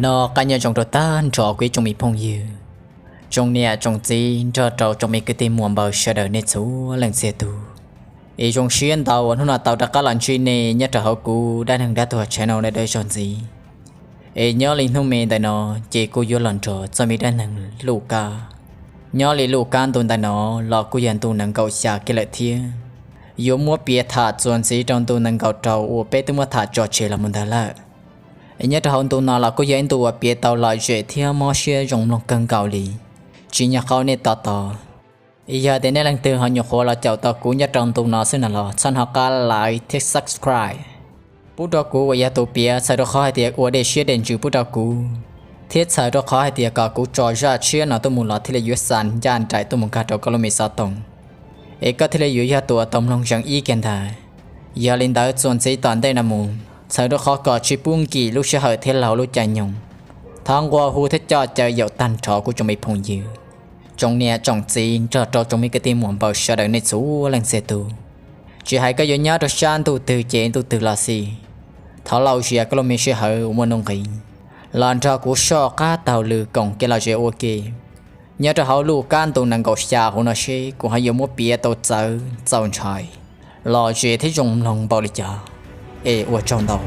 Nyob zoo rau tag nrho kuv ib tsoom me phooj ywg, tsoom niam tsoom txiv nrog rau tsoom me kwv tij muam npaws sawv daws nej txhua leej txhia tus. Es zoo siab ntau uas hnub no tau rov qab los ntsib nej nyob rau hauv kuv dab neeg dab tuag channel no dawb zog ntxiv. Es nyob li hnub me ntawm no ces kuv yuav los nrog txog me dab neeg Luj Kab. Nyob li Luj Kab ntu ntawm no los kuj yog ntu nees nkaum xya kiag lawm thiab. Yuav muab piav tham txuas ntxiv rau ntu nees nkaum rau uas peb twb muab tham tso tseg los mus ntag lawm. Es nyob rau hauv ntu no los kuj yog ib ntu uas piav tau lom zem thiab mob siab zoo mloog kawg nkaus li. Tsis nyog qhov nej tos tos, yog tias nej leej twg ho nyuam qhuav los caum tau kuv nyob rau ntu no xwb no los txhob hnov qab like thiab subscribe pub rau kuv uas yog tus piav, txhawm rau qhov hais tias ua dej siab dej ntsws pub rau kuv, thiab txhawm rau qhov hais tias kom kuv tso zaj tshiab no tuaj mus los thiaj li yuav xa ncaj nraim tuaj mus nkag rau koj lub me xov tooj, es koj thiaj li yuav yog tus uas tau mloog zeem ib kiag ntag. Yog li ntawd txuas ntxiv tom ntej no mus, txhawm rau qhov kom tsis pub nkim lub sij hawm thiab laug lub caij nyoog, thov nqua hu thiab coj caw yaum tag nrho kuv tsoom me phooj ywg, tsoom niam tsoom txiv nrog rau tsoom me kwv tij muam npaws sawv daws nej txhua leej txhia tus. Tsis hais koj yuav nyob rau sab ntuj twg ces ntuj twg los xij, thov lauj zias koj lub me sij hawm uas muaj nuj nqis los nrog kuv soj qab taug lw koom kev lom zem ua ke. Nyob rau hauv Luj Kab ntu nees nkaum xya hauv no seb kuv ho yuav muab piav tau txawv txaus ntshai, lom zem thiab zoo mloog npaum li cas. Es ua tsaug ntau.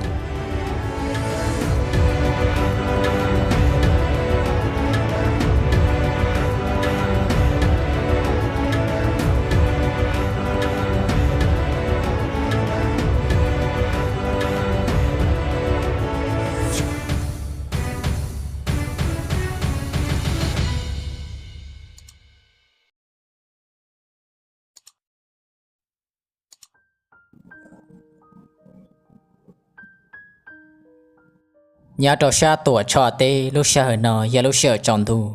Nyob rau sab Tuam Tshoj teb lub sij hawm no yog lub sij hawm tsaus ntuj.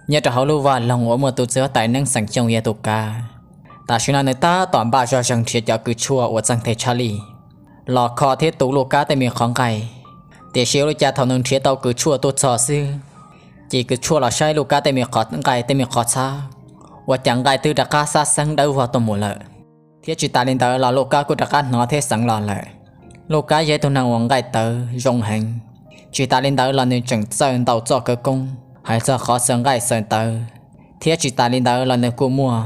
Nyob rau hauv lub vaj loog uas muaj tus txiv huab tais Neeb Xeem Xyooj yog tus kav, tam sim no nws tab tom npaj zog zeeg nrhiav cov kws tshuaj uas txheej tes tshaj lij los kho thiab tu Luj Kab tej me qhov nqaij. Tiam sis ua li cas thaum nws nrhiav tau kws tshuaj tuaj txog xwb, ces kws tshuaj los saib Luj Kab tej me qhov nqaij tej me qhov txhab ua cas nqaij twb rov qab xab xeeb dawb vog tuaj mus lawm. Thiab tsis tas li ntawd los Luj Kab kuj rov qab hnov thiab xeev los lawm. Luj Kab yog ib tug neeg uas nqaij tawv zoo heev, tsis tas li ntawd los nws tseem txawj ntau txoj khawv koob hais txog qhov xaws nqaij xaws tawv, thiab tsis tas li ntawd los nws kuj muaj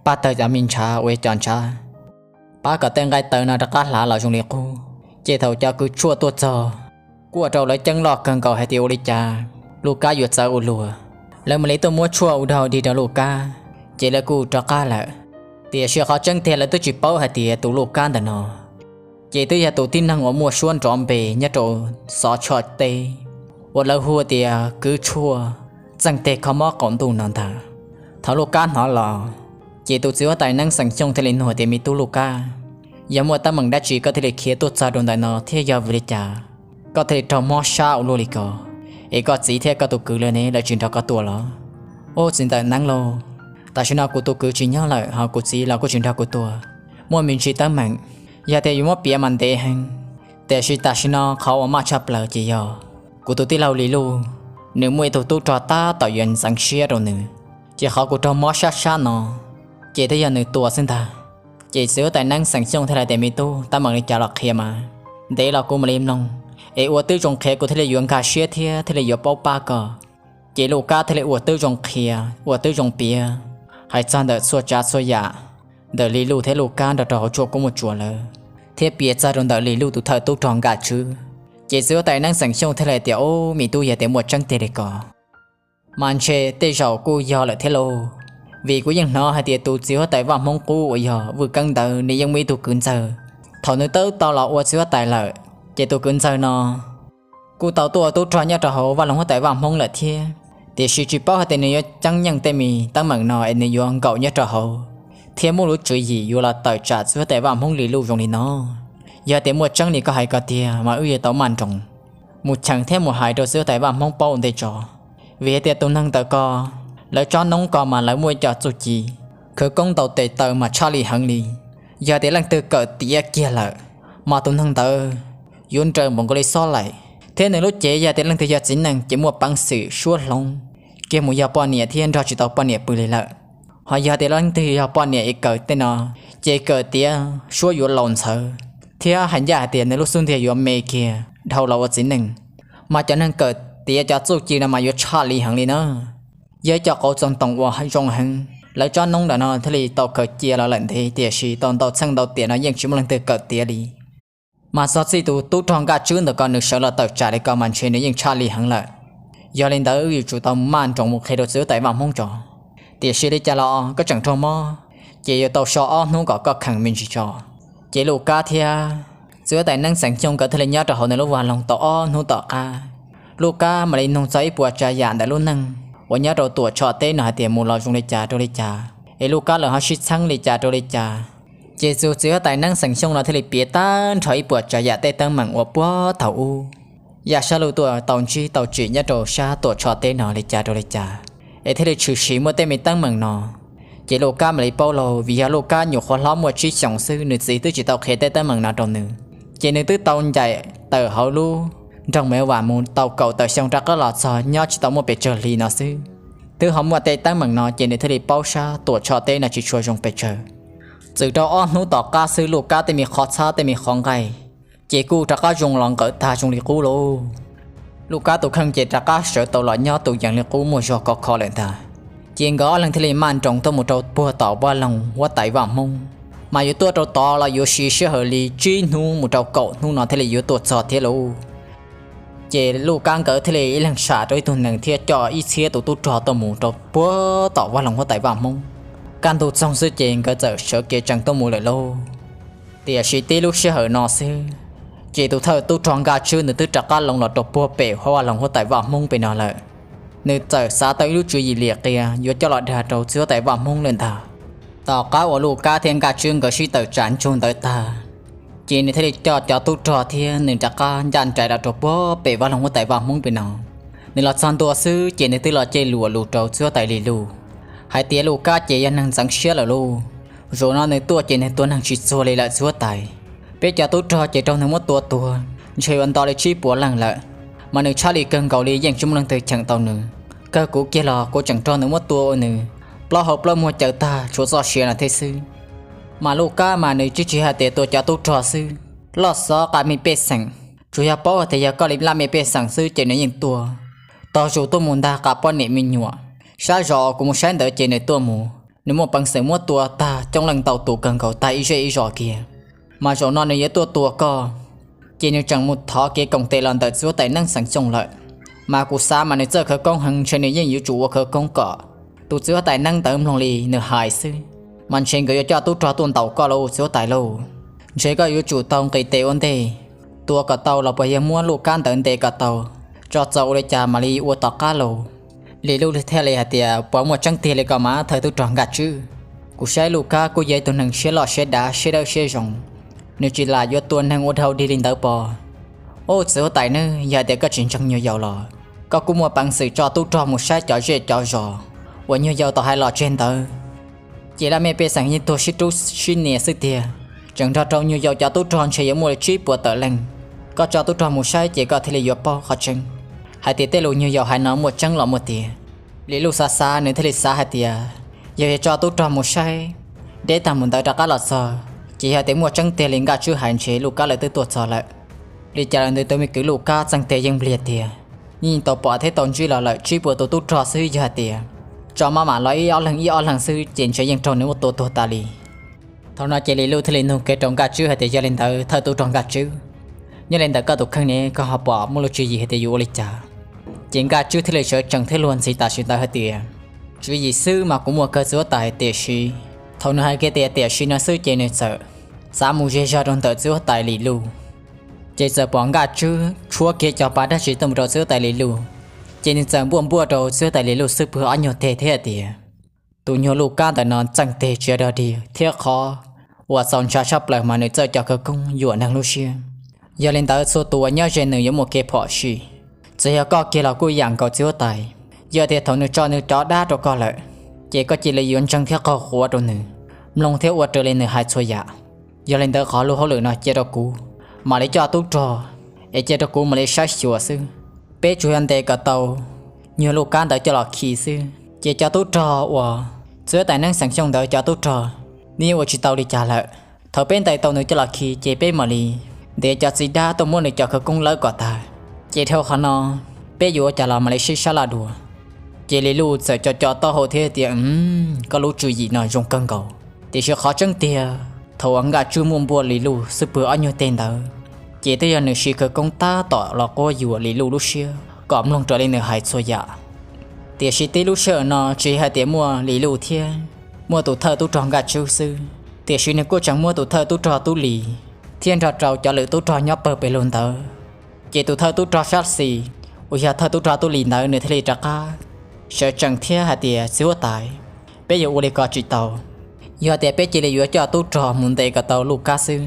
pab tawg cov me ntshav uas yog cov ntshav pab kom tej nqaij tawv no rov qab hlav los zoo li qub. Ces thaum cov kws tshuaj tuaj txog, kuj ua rau lawv ceeb loj kawg nkaus hais tias ua li cas Luj Kab yuav txawv ua luaj. Lawv mam li tuaj muab tshuaj ua dog dig rau Luj Kab, ces lawv kuj rov qab lawm. Tiam sis qhov tseeb tiag lawv twb tsis paub hais tias tus Luj Kab ntawm no ces twb yog tus tib neeg uas muaj suab nrov npe nyob rau Xov Tshoj teb uas lawv hu tias kws tshuaj txheej tes kho mob qaum ntuj no ntag. Thaum Luj Kab hnov los, ces tus txiv huab tais Neeb Xeem Xyooj thiaj li nug tias, me tub Luj Kab, yog muaj teeb meem dab tsi koj thiaj li khiav tuaj txog rau ntawm no thiab yog vim li cas koj thiaj li raug mob sab ua luaj li ko? Es koj txiv thiab koj tus kwv lawv ne, lawv tsis nrog koj tuaj los? Ub, txiv ntxawm Neeb lauj, tam sim no kuv tus kwv tsis nyob lawm ho kuv txiv los kuj tsis nrog kuv tuaj. Muaj me ntsis teeb meem, yog tias yuav muab piav mas ntev heev, tiam sis tam sim no qhov uas maj tshaj plaws ces yog kuv tus tij laug Lis Luj, nws muaj ib tug tub rog tab tom yuav ntxeev siab rau nws, ces qhov kuv raug mob sab sab no ces twb yog nws tua xwb ntag. Ces txiv huab tais Neeb Xeem Xyooj thiaj hais tias, me tub, teeb meem li cas los qhia mas, ntev los kuv mam li mloog, es ua tib zoo qhia kuv thiaj li yuav nkag siab thiab thiaj li yuav paub pab koj. Ces Luj Kab thiaj li ua tib zoo qhia, ua tib zoo piav hais txog ntawm txhua tsav txhua yam ntawm Lis Luj thiab Luj Kab nrog rau hauv tshuaj kub muaj tsuas lawm, thiab piav txog rau ntawm Lis Luj tus thawj tub rog Nkaj Tswb. Ces txiv huab tais Neeb Xeem Xyooj thiaj li tias, ub, me tub, yog tias muaj tseeb tiag li ko mas ntshe tej zaum kuj yog lawm thiab lauj. Vim kuv yeej hnov hais tias tus txiv huab tais vaj Hmoob qub uas yog Vwj Keeb ntawd nws yeej muaj ib tug kwv ntxawg. Thaum nws twb tau los ua txiv huab tais lawm, ces tus kwv ntxawg no kuj tau tuaj ua tub rog nyob rau hauv vaj loog huab tais vaj Hmoob lawm thiab. Tiam sis tsis paub hais tias nws yuav ceeb yeej tej me teeb meem no es nws yuav nkaum nyob rau hauv thiab muaj lub tswv yim yuav los tawm tsam txiv huab tais vaj Hmoob Lis Luj zoo li no. Yog tias muaj tseeb li koj hais ko tiag mas wb yuav tau maj nroos mus cheem thiab mus hais rau txiv huab tais vaj Hmoob paub ua ntej tso. Vim hais tias tus neeg ntawm ko, lawv tsob noob ko mas lawv muaj ib co txuj ci khawv koob ntau tes taw mas tshaj lij heev li. Yog tias leej twg kawm tiav kiag lawm, mas tus neeg ntawd yuav nraws npaum nkaus li xob laim, thiab nws lub cev yog tias leej twg yog txiv neej ces muaj peev xwm suab hloov kiag mus yog poj niam thiab nrog tsis tau poj niam pw li lawm. Ho yog tias leej twg yog poj niam es kawm tej no, ces kawm tiav suab yuav laus ntxhawv, thiab hais ncaj hais tias nws lub xub ntiag yuav me kiag dhau los ua txiv neej. Mas cov neeg kawm Tiav cov txuj ci no mas yuav tshaj li heev li na. Yog ib co qauv txoos toom uas zoo heev, lawv tsob noob ntawm no thiaj li tau khaws cia los lawm ntev, tiam sis tau ntau txheej ntau tiam no yeej tsis muaj leej twg kawm tiav li. Mas txog txij tus tub rog Nkaj Tswb ntawm ko nws sawv los tawm tsam li ko mas ntshe nws yeej tshaj li heev lawm. Yog li ntawd wb yuav tsum tau maj nroos mus qhia rau txiv huab tais Vaj Hmoob tso. Tiam sis li cas los koj tseem raug mob, ces yuav tau so ob hnub kom koj khees me ntsis tso. Ces Luj Kab thiab txiv huab tais Neeb Xeem Xyooj nkawd thiaj li nyob rau hauv nws lub vaj loog tau ob hnub tom qab. Luj Kab mam li nug txog ib puas tsav yam ntawm lub neej uas nyob rau Tuam Tshoj teb no hais tias mus los zoo li cas rau li cas, es Luj Kab lawv ho sib txheeb li cas rau li cas. Ces tus txiv huab tais Neeb Xeem Xyooj no thiaj li piav tag nrho ib puas tsav yam tej teeb meem uas puag thaum ub Yaj Sab Luj tuaj tau ntsib tau tsim nyob rau sab Tuam Tshoj teb no li cas rau li cas, es thiaj li tshwm sim muaj tej me teeb meem no. Ces Luj Kab mam li paub lauj, vim yog Luj Kab nyuam qhuav hlob muaj tsib xyoos xwb, nws txiv twb tsis tau qhia tej teeb meem no rau nws, ces nws twb tau ncaim tawm hauv lub nroog Mev Vam mus tau kaum tawm xyoo rov qab los txog nyob tsis tau muaj pes tsawg hli no xwb, twb ho muaj tej teeb meem no, ces nws thiaj li paub sab Tuam Tshoj teb no tsis tshua zoo pes tsawg. Txwm rau ob hnub tom qab xwb, Luj Kab tej me qhov txhab tej me qhov nqaij ces kuj rov qab zoo los nqawm tag zoo li qub lauj. Luj Kab tus kheej ces rov qab sawv tau los nyob tus yees li qub muaj zog khov kho lawm ntag. Ces nkawd ob leeg thiaj li maj nroos tuaj mus rau puag tom vaj loog huab tais Vaj Hmoob, mas yuav tuaj rau tod los yuav siv sij hawm li tsib hnub mus rau kaum hnub no thiaj li yuav tuaj txog thiab lauj. Ces Luj Kab nkawd thiaj li ib leeg sam rau ib tug nees thiab coj ib txhiab tus tub rog tuaj mus rau puag tom vaj loog huab tais Vaj Hmoob. Kaj ntug txoog xwb ces nkawd txawm sawv kev tsees tuaj mus lawm lauj. Tiam sis tib lub sij hawm no xwb, ces tus thawj tub rog Nkaj Tswb nws twb rov qab loo los rau puag pem vaj loog huab tais Vaj Hmoob pem no lawm. Nws txawm xav tau ib lub tswv yim liam qias yuav coj los dag rau txiv huab tais Vaj Hmoob lawm ntag. Tom qab uas Luj Kab thiab Nkaj Tswb nkawd sib tawm tsam ntsug ntawd tag, ces nws thiaj li coj cov tub rog thiab nws rov qab ncaj nraim los rau puag pem vaj loog huab tais Vaj Hmoob pem no. Nws los txog ntua xwb ces nws twb los cej luam lus rau txiv huab tais Lis Luj hais tias Luj Kab ces yog neeg ntxeev siab lawm lauj. Zaum no nws tuaj ces nws tua neeg tsis txuag li lawm txiv huab tais. Peb cov tub rog ces raug nws muab tua tuag ntshe yuav nto li tsib puas leej lawm, mas nws tshab li kawg nkaus li yeej tsis muaj leej twg cheem tau nws. Kawg kuv kiag los kuv tseem raug nws muab tua ua nws plaub hau plaub muag caws tag tshuav txoj sia no thiab xwb. Mas Luj Kab mas nws tsis tsis hais tias tua cov tub rog xwb, loj xov qab me pej xeem, tsuas yog paub hais tias yog koj li laj mej pej xeem xwb ces nws yeej tuaj. Tog zus tuaj mus ntag qab poj niam me nyuam, sab zos kuv mus saib ntawd ces nws tuaj mus, nws muaj peev xwm muab tua tag coob leej ntau tus kawg nkaus tag ib zej ib zos kiag. Mas zaum no nws yuav tuaj tua koj, ces nws tseem mus thov kev koom tes los ntawm txiv huab tais Neeb Xeem Xyooj lawm. Mas kuv xav mas nws txawj khawv koob heev, ntshe nws yeej yuav tsum ua khawv koob kom tus txiv huab tais Neeb ntawd mloog li nws hais xwb, mas ntshe nkawd yuav coj tub rog tuaj ntaus koj lauj txiv huab tais lauj. Ntshe koj yuav tsum tau nqis tes ua ntej, tua kom tau los puas yog muab Luj Kab ntawd ntes kom tau, tso txaus ua li cas mam li ua tom qab lauj. Lis Luj thiaj li hais tias puas muaj tseeb tiag li ko mas thawj tub rog Nkaj Tswb? Kuv saib Luj Kab kuj yog ib tug neeg siab loj siab dav siab dawb siab zoo, nws tsis lam yuav tua neeg ua dhau dig li ntawd pos. Ub txiv huab tais nawb, yog hais tias koj tsis ntseeg nyuag yaus los koj kuj muaj peev xwm tso tub rog mus saib cov zej cov zos uas nyuag yaus tau hais los tseg ntawd. Ces laj mej pej xeem yeej tuag sib rub sib nias xwb tiag, tseem nrog rau nyuag yaus cov tub rog ntshe yuav muaj li tsib puas tawm leej. Koj tso tub rog mus saib ces koj thiaj li yuav paub qhov tseeb hais tias tej lus nyuag yaus hais no muaj tseeb los muaj tiag. Lis Luj xav xav nws thiaj li xav hais tias yog yuav tso tub rog mus saib deb tag mus ntawd rov qab los txog, ces yog tias muaj tseeb tiag li Nkaj Tswb hais ntshe Luj Kab lawv twb tuaj txog lawm. Li cas los nws tus me kwv Luj Kab txeeg tiag yeej npliag tiag, yeej tau pom thiab tau ntsib los lawm tsib puas tus tub rog xwb, yog hais tias tso maj mam los ib ob leeg ib ob leeg xwb ces ntshe yeej raug nws muab tua tuag tas li. Thaum no ces Lis Luj thiaj li nug kev rau Nkaj Tswb hais tias yog li ntawd thawj tub rog Nkaj Tswb, nyob li ntawm koj tus kheej ne koj ho pom muaj lub tswv yim hais tias yuav ua li cas? Ces Nkaj Tswb thiaj li sawv tsees thiab luag ntxhi tam sim ntawd hais tias tswv yim xwb mas kuv muaj kawg txiv huab tais, tiam sis thaum nws hais kiag tias tiam sis no xwb ces nws txawm xav mus zej zog rau ntawm txiv huab tais Lis Luj. Ces txawm pom Nkaj Tswb tshuab kiag cov pa dab tsi tuaj mus rau txiv huab tais Lis Luj, ces nws txawm npuaj npuaj rau txiv huab tais Lis Luj xub pwg ob nyuag teg thiab hais tias tus nyuag Luj Kab ntawm no txeeg teg tsis yog dog dig thiab qhov uas txaus ntshai tshaj plaws mas nws txawj cov khawv koob yuam neeg lub siab. Yog li ntawd txhua tus uas nyob ze nws yuav muaj kev phom sij. Txawm yog koj kiag los kuj yam nkaus txiv huab tais, yog tias thaum nws tso nws cov dab rau koj lawm, ces koj cia li yuav ntseeg thiab qaug quav rau nws, mloog thiab ua raws li nws hais txhua yam. Yog li ntawd qhov lub hauj lwm no cia rau kuv, mam li coj tub rog, es cia rau kuv mam li saib xyuas xwb. Peb tsuas yog ntes kom tau nyuag Luj Kab ntawd coj los khi xwb, ces cov tub rog uas txiv huab tais Neeb Xeem Xyooj ntawd cov tub rog, nws yeej ua tsis tau li cas lawm. Thaum peb ntes tau nws coj los khi ces peb mam li ntiav cov txiv dab tuaj muab nws cov khawv koob lawb kom tag. Ces dhau qhov no, peb yuav ua cas los mam li sib sab laj dua. Ces Lis Luj txawm co co taub hau thiab tias, Koj lub tswv yim no zoo kawg nkaus, tiam sis qhov tseeb tiag thaum uas Nkaj Tswb muaj npua Lis Luj xub pwg ob nyuag teg ntawd, ces twb yog nws siv khawv koob tab tom los quab yuam Lis Luj lub siab kom mloog raws li nws hais txhua yam. Tiam sis tib lub sij hawm no tsis hais tias muaj Lis Luj thiab muaj tus thawj tub rog Nkaj Tswb xwb, tiam sis nws kuj tseem muaj tus thawj tub rog Tub Lis thiab nrog rau cov lwm tub rog nyob pawg pes lug ntawd. Ces tus thawj tub rog sab xis uas yog thawj tub rog Tub Lis ntawd nws thiaj li rov qab sawv tsees thiab hais tias, Txiv huab tais, peb yuav ua li ko tsis tau. Yog tias peb cia li yuav coj tub rog mus ntes kom tau Luj Kab xwb,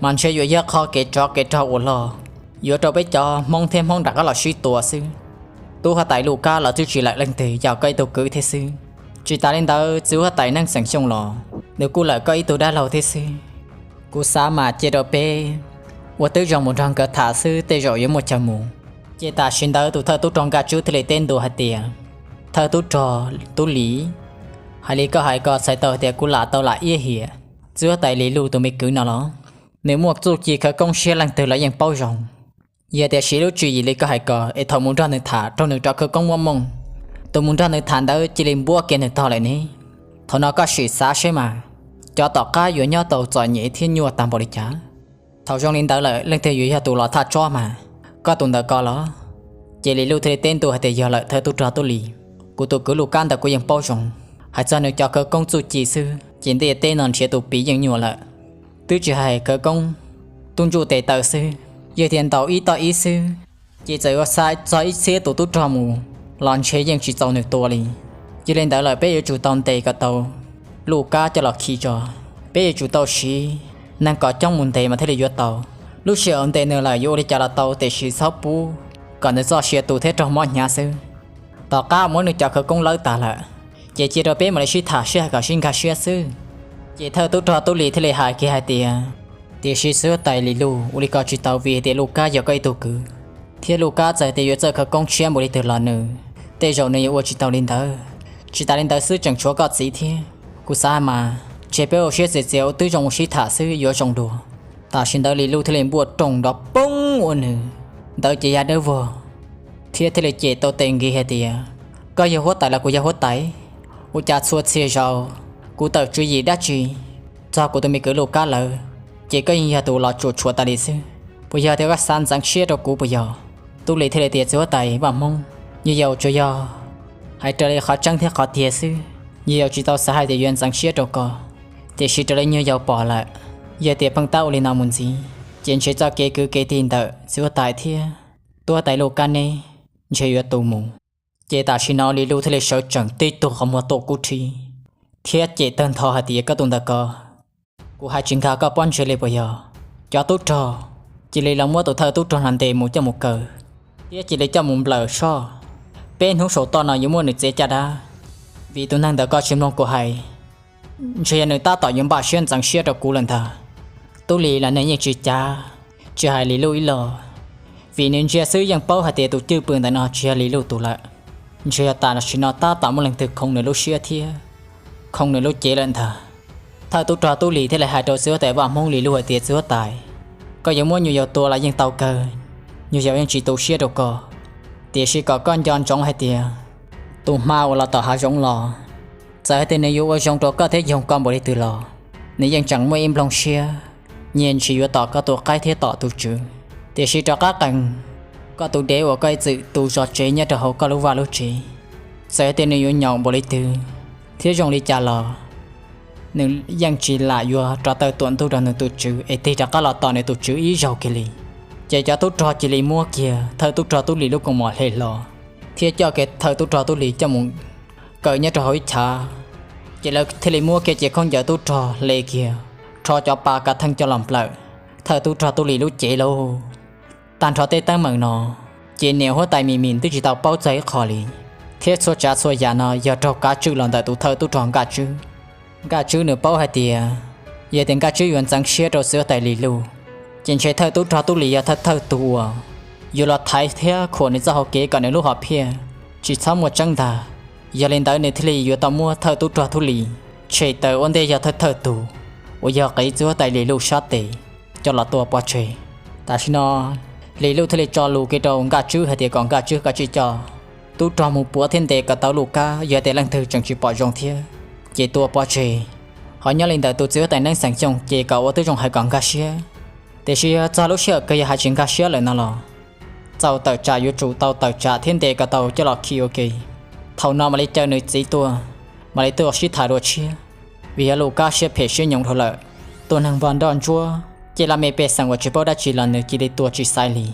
mas ntshe yuav yog qhov kev tsov kev rog uas loj, yuav rau peb cov Hmoob thiab Hmoob rov qab los sib tua xwb. Tub huab tais Luj Kab los twb tsis lawm leej twg, yog koj ib tug kwv thiab xwb. Tsis tas li ntawd, txiv huab tais Neej Xeem Xyooj los nws kuj lawm koj ib tug dab laug thiab xwb. Kuv xav mas cia rau peb ua tib zoo mus nrog nkawd tham xwb, tej zaum yuav muaj chaw mus. Ces tam sim ntawd tus thawj tub rog Nkaj Tswb thiaj li teb ntua hais tias, Thawj tub rog Tub Lis, hais li koj hais ko txhais tau tias kuv lam tau lam iab hiam txiv huab tais Lis Luj tus me kwv no los? Nws muaj txuj ci khawv koob siab leej twg los yeej paub zoo. Yog tias siv lub tswv yim li koj hais ko es thaum mus nrog nws tham raug nws rov khawv koob muaj mooj, tus mus nrog nws tham ntawd cia li npuab kiag nws tog lawm ne, thaum no koj sim xav seb mas, cov tom qab yuav nyob tau txom nyem thiab nyuaj tag npaum li cas. Thaum zoo li ntawd lawm leej twg yuav yog tus los thaj tsob mas, koj tus ntawm ko los? Ces Lis Luj thiaj li teb ntua hais tias, Yog lawm thawj tub rog Tub Lis, kuv tus kwv Luj Kab ntawd kuv yeej paub zoo. Hais txog nws cov khawv koob txuj ci xwb ces ntiaj teb no nrhiav tus piv yeej nyuaj lawm. Twb tsis hais khawv koob tub ntsuj tes taw xwb, yog tias ntaus ib toj ib xwb, ces txawm yuav xa txog ib txhiab tus tub rog mus los ntshe yeej tsis txaus nws tua li. Yog li ntawd lawm peb yuav tsum tau ntes kom tau Luj Kab coj los khi tso. Peb yuav tsum tau siv neeg kom coob mus ntes mas thiaj li yuav tau. Lub sij hawm ntes nws lawm yuav ua li cas los tau, tiam sis txhob pub kom nws txoj sia tu thiab raug mob hnyav xwb. Tom qab muab nws cov khawv koob lawb tas lawm, ces cia rau peb mam li sib tham sib hais kom sib nkag siab xwb. Ces thawj tub rog Tub Lis thiaj li hais kiag hais tias, Tiam sis txiv huab tais Lis Luj, ua li ko tsis tau, vim hais tias Luj Kab yog koj ib tug kwv, thiab Luj Kab txawm tias yuav txawj khawv koob tshiab npaum li twg los nws tej zaum nws yuav ua tsis tau li ntawd. Tsis tas li ntawd xwb tseem tshuav koj txiv thiab. Kuv xav mas ntshe peb ua siab txias txias ua tib zoo ua sib tham xwb yuav zoo dua. Tam sim ntawd Lis Luj thiaj li npuaj rooj nrov poob ua nws ntawd ces ya dawb vog, thiab thiaj li cem tau tes nkis hais tias, Koj yog huab tais los kuv yog huab tais? Ua cas txhua txhia zaus kuv tawm tswv yim dab tsi txog kuv tus me kwv Luj Kab lawm, ces koj yeej yog tus los tsuam tshuam tas li xwb. Puas yog tias koj xav ntxeev siab rau kuv puas yog? Tub Lis thiaj li tias, Txiv huab tais Vaj Hmoob, nyuag yaus tsuas yog hais raws li qhov tseeb thiab qhov tiag xwb. Nyuag yaus tsis tau xav hais tias yuav ntxeev siab rau koj, tiam sis raws li nyuag yaus pom lawm, yog tias pheej tab ua li no mus ntxiv ces ntshe txoj kev kwv kev tij ntawm txiv huab tais thiab tub huab tais Luj Kab neb ntshe yuav tu mus. Ces tam sim no Lis Luj thiaj li sawv tsees tib tug qhov muag tuam kub rhib thiab cem tawg ntho hais tias, Koj tus ntawm ko, kuv hais tsis nkag koj pob ntseg li puas yog? Cov tub rog cia li los muab tus thawj tub rog no ntes mus coj mus kaw thiab cia li coj mus nplawm soj. Peb hnub saum toj no yuav muab nws txiav caj dab, vim tus neeg ntawm ko tsis mloog kuv hais. Ntshe yog nws tab tom yuav npaj siab ntxeev siab rau kuv lawm ntag. Tub Lis los nws yeej tsis cav, tsis hais Lis Luj ib los, vim nws ntsia xwb yeej paub hais tias tus cwj pwm ntawm no tsis yog Lis Luj tus lawm. Ntshe yog tam sim no tab tom muaj leej twg khoov nws lub siab thiab khoov nws lub cev lawm ntag. Thawj tub rog Tub Lis thiaj li hais rau txiv huab tais Vaj Hmoob Lis Luj hais tias, Txiv huab tais, koj yuav muab nyuag yaus tua los yeej tau kawg, nyuag yaus yeej tsis tu siab rau koj. Tiam sis kom koj nco ntsoov hais tias tus hma uas los tom hav zoov los, txawm hais tias nws yuav ua zoo rau koj thiab yoog koj npaum li twg los, nws yeej tseem muaj ib nplooj siab nyias ntsis yuav tom koj tus qaib thiab tom tus tswv. Tiam sis rov qab qees koj tus dev uas koj ib txwm tu zov tsev nyob rau hauv koj lub vaj lub tsev, txawm hais tias nws yuav nyaum npaum li twg thiab zoo li cas los nws yeej tsis lam yuav rov taw tuam ntuj rau nws tus tswv es tig rov qab los tom nws tus tswv ib zaug kiag li. Ces cov tub rog cia li muab kiag thawj tub rog Tub Lis lub kaus mom hle hlo thiab coj kiag thawj tub rog Tub Lis coj mus kaw nyob rau hauv ib chav. Ces lawv thiaj li muab kiag cev khaub ncaws tub rog hle kiag, rho cov pa kav theej coj los nplawm thawj tub rog Tub Lis lub cev lauj. Tag nrho tej teeb meem no, ces niam huab tais Mis Mis twb tsis tau paub txog ib qho li, thiab txhua tsav txhua yam no yog raug kav tswj los ntawm tus thawj tub rog Nkaj Tswb. Nkaj Tswb nws paub hais tias yog tias Nkaj Tswb yuav ntxeev siab rau txiv huab tais Lis Luj, ces ntshe thawj tub rog Tub Lis yog thawj thawj tus uas yuav los thaiv thiab khuam nws txoj hau kev kom nws lub hom phiaj tsis txhob muaj tseeb ntag. Yog li ntawd nws thiaj li yuav tau muab thawj tub rog Tub Lis tshem tawm ua ntej yog thawj thawj tus uas yog qiv txiv huab tais Lis Luj sab tes coj los tua pov tseg. Tam sim no Lis Luj thiaj li tso lus kiag rau Nkaj Tswb hais tias kom Nkaj Tswb kav tsij coj tub rog mus puav thiab ntes kom tau Luj Kab, yog tias leej twg tseem tsis pom zoo thiab ces tua pov tseg. Ho nyob li ntawm tus txiv huab tais neeb xeem Xyooj ces kom ua tib zoo hais kom nkag siab, tiam sis yog txog lub sij hawm kawg yog hais tsis nkag siab lawm no los txaus tawm tsam yuav tsum tau tawm tsam thiab ntes kom tau coj los khi ua ke. Thaum no mam li caw nws txiv tuaj, mam li tuaj sib tham dua tshiab, vim yog Luj Kab siab phem siab nyoos dhau lawm. Tus neeg vog nroj ntsuab ces laj mej pej xeem uas tsis paub dab tsi los nws cia li tua tsis xaiv li.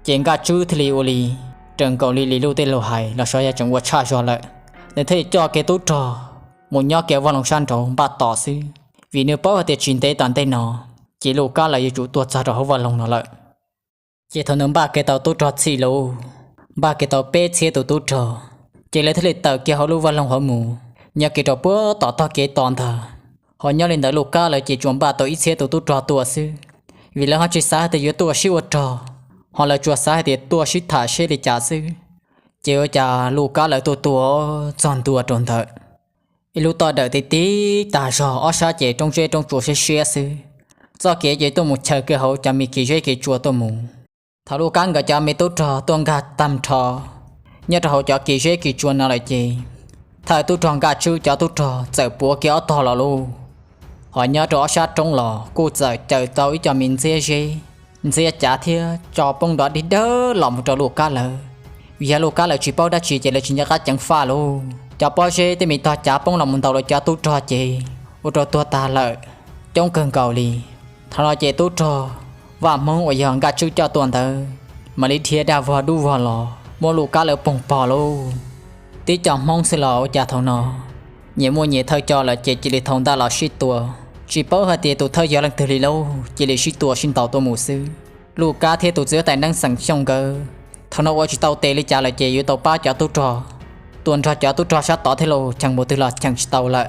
Ces Nkaj Tswb thiaj li ua li raws nkaus li Lis Luj tej lus hais los xyov yog tseem ua tshaj zog lawm, nws thiaj li coj kiag tub rog mus nyob kiag vaj loog sab nraud npaj tos xwb, vim nws paub hais tias tsis ntev tom ntej no ces Luj Kab lawv yuav tsum tuaj txog rau hauv vaj loog no lawm. Ces thaum nws npaj kiag tau tub rog txhij lus, npaj kiag tau peb txhiab tus tub rog, ces lawv thiaj li tawm kiag hauv lub vaj loog hauv mus, nyob kiag rau puag tom tog kev tos ntag. Ho nyob li ntawd Luj Kab lawv ces tsuas npaj tau ib txhiab tus tub rog tuaj xwb, vim lawv ho tsis xav hais tias yuav tuaj sib ua rog, ho lawv tsuas xav hais tias tuaj sib tham seb li cas xwb. Ces ua cas Luj Kab lawv tuaj tua txog ntua rau ntawd, ib lub toj dawm ti ti tag zog, ob sab ces roob zeb roob tsua siab siab xwb. Txoj kev ces tuaj mus chaws kiag hauv cov me kis zeb kis tsua tuaj mus. Thaum Luj Kab nkawd cov me tub rog tuaj nkag tag nrho nyob rau hauv cov kis zeb kis tsua no lawm ces thawj tub rog Nkaj Tswb cov tub rog txawm puav kiag ob tog los lauj. Ho nyob rau ob sab roob los kuj txawm caws tau ib co me ntxiab zeb, ntxiab cav thiab tso poob nrov dig dawb los mus rau Luj Kab lawv. Vim yog Luj Kab lawv tsis paub dab tsi ces lawv tsis nco qab ceev faj lauj. Cov pob zeb tej me tog cav poob los mus ntaus lawv cov tub rog ces ua rau tuag tag lawm, coob kawg nkaus li. Thaum no ces tub rog vaj Hmoob uas yog Nkaj Tswb coj tuaj ntawd mam li dhia daj vog dub vog los muab Luj Kab lawv poog pog lauj. Tib co Hmoob xwb los ua cas thaum no nyias muaj nyias thawj coj lawm ces cia li thau ntaj los sib tua. Tsis paub hais tias tus thawj yog leej twg li lauj, cia li sib tua sib ntaus tuaj mus xwb. Luj Kab thiab tus txiv huab tais neeb xeem Xyooj nkawd thaum no ua tsis tau tes li cas lawm ces yuav tau pab cov tub rog tuaj nrog cov tub rog sab tod thiab lauj, cheem npaum twg los cheem tsis tau lawm.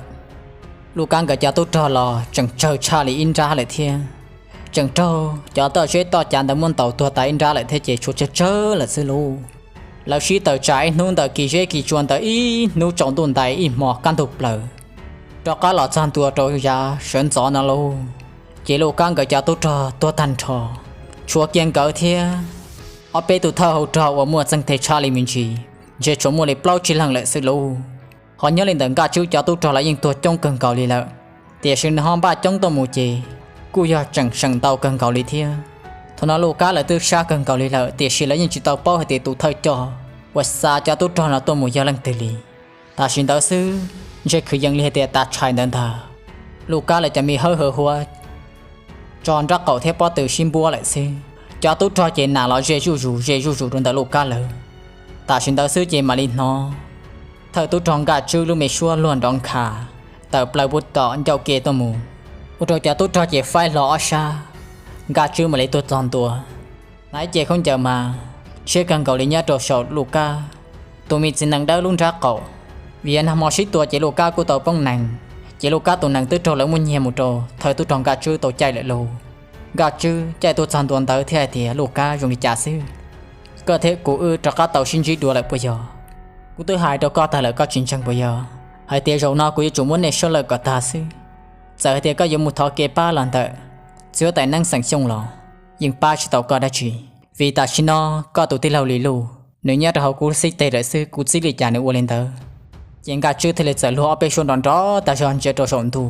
Luj Kab nkawd cov tub rog los tseem tsawg tshaj li ib nrab lawm thiab. Tseem raug cov toj zeb toj cav ntawd muab ntaus tuag tas ib nrab lawm thiab ces tshuav tsawg tsawg lawm xwb lauj. Lawv sib tawm tsam ib hnub ntawm kis zeb kis tsua ntawd ib hnub tsaus ntuj ntais ib hmo kaj ntug plaws, rov qab los txog ntua rau yav sawv ntxov no lauj. Ces Luj Kab nkawd cov tub rog tuag tag nrho, tshuav kiag nkawd thiab ob peb tus thawj hau rog uas muaj txeeg teg tshaj li me ntsis, ntshe tshuav muaj li plaub tsib leeg lawm xwb lauj. Ho nyob li ntawm Nkaj Tswb cov tub rog los yeej tuag coob kawg nkaus li lawm, tiam sis nws ho npaj coob tuaj mus ces kuj yog tseem seem ntau kawg nkaus li thiab. Thaum no Luj Kab lawv twb sab kawg nkaus li lawm tiam sis lawv yeej tsis tau paub hais tias tus thawj coj uas xa cov tub rog no tuaj mus yog leej twg li. Tam sim ntawd xwb, ntshe kwv yees li hais tias tas tshais ntawd ntag, Luj Kab lawv cov me hawb hawv huab tso nraub qaum thiab pob tw sib npuab lawm xwb. Cov tub rog ces nam los ze zuj zus ze zuj zus rau ntawm Luj Kab lawv. Tam sim ntawd xwb ces mam li hnov thawj tub rog Nkaj Tswb lub me suab luag nrov nkha tawm plaws puag tom ncauj ke tuaj mus, ua rau cov tub rog ces faib hlo ob sab. Nkaj Tswb mam li tuaj txog ntua, hnav ib ce khaub ncaws mas tshiab kawg nkaus li nyob rau saum Luj Kab tus me txiv nees dawb lub nrab qaum. Vim yog nag hmo sib tua ces Luj Kab kuj tau poob nees, ces Luj Kab tus nees twb raug lawv muab nyiag mus rau thawj tub rog Nkaj Tswb tau caij lawm lauj. Nkaj Tswb caij tuaj txog ntua ntawd thiaj hais tias, Luj Kab, zoo li cas xwb? Koj thiab kuv wb rov qab tau sib ntsib dua lawm puas yog? Kuv twb hais rau koj tag lawm koj tsis ntseeg puas yog? Hais tias zaum no kuv yuav tsum muab nej suab lawm kom tag xwb. Txawm hais tias koj yuav mus thov kev pab los ntawm txiv huab tais neeb xeem Xyooj los yeej pab tsis tau koj dab tsi. Vim tam sim no koj tus tij laug Lis Luj nws nyob rau hauv kuv xib teg lawm xwb, kuv txib li cas nws ua li ntawd. Ces Nkaj Tswb thiaj li txawm luag ob peb suab nrov nrov tag zog ntsia rau saum ntuj.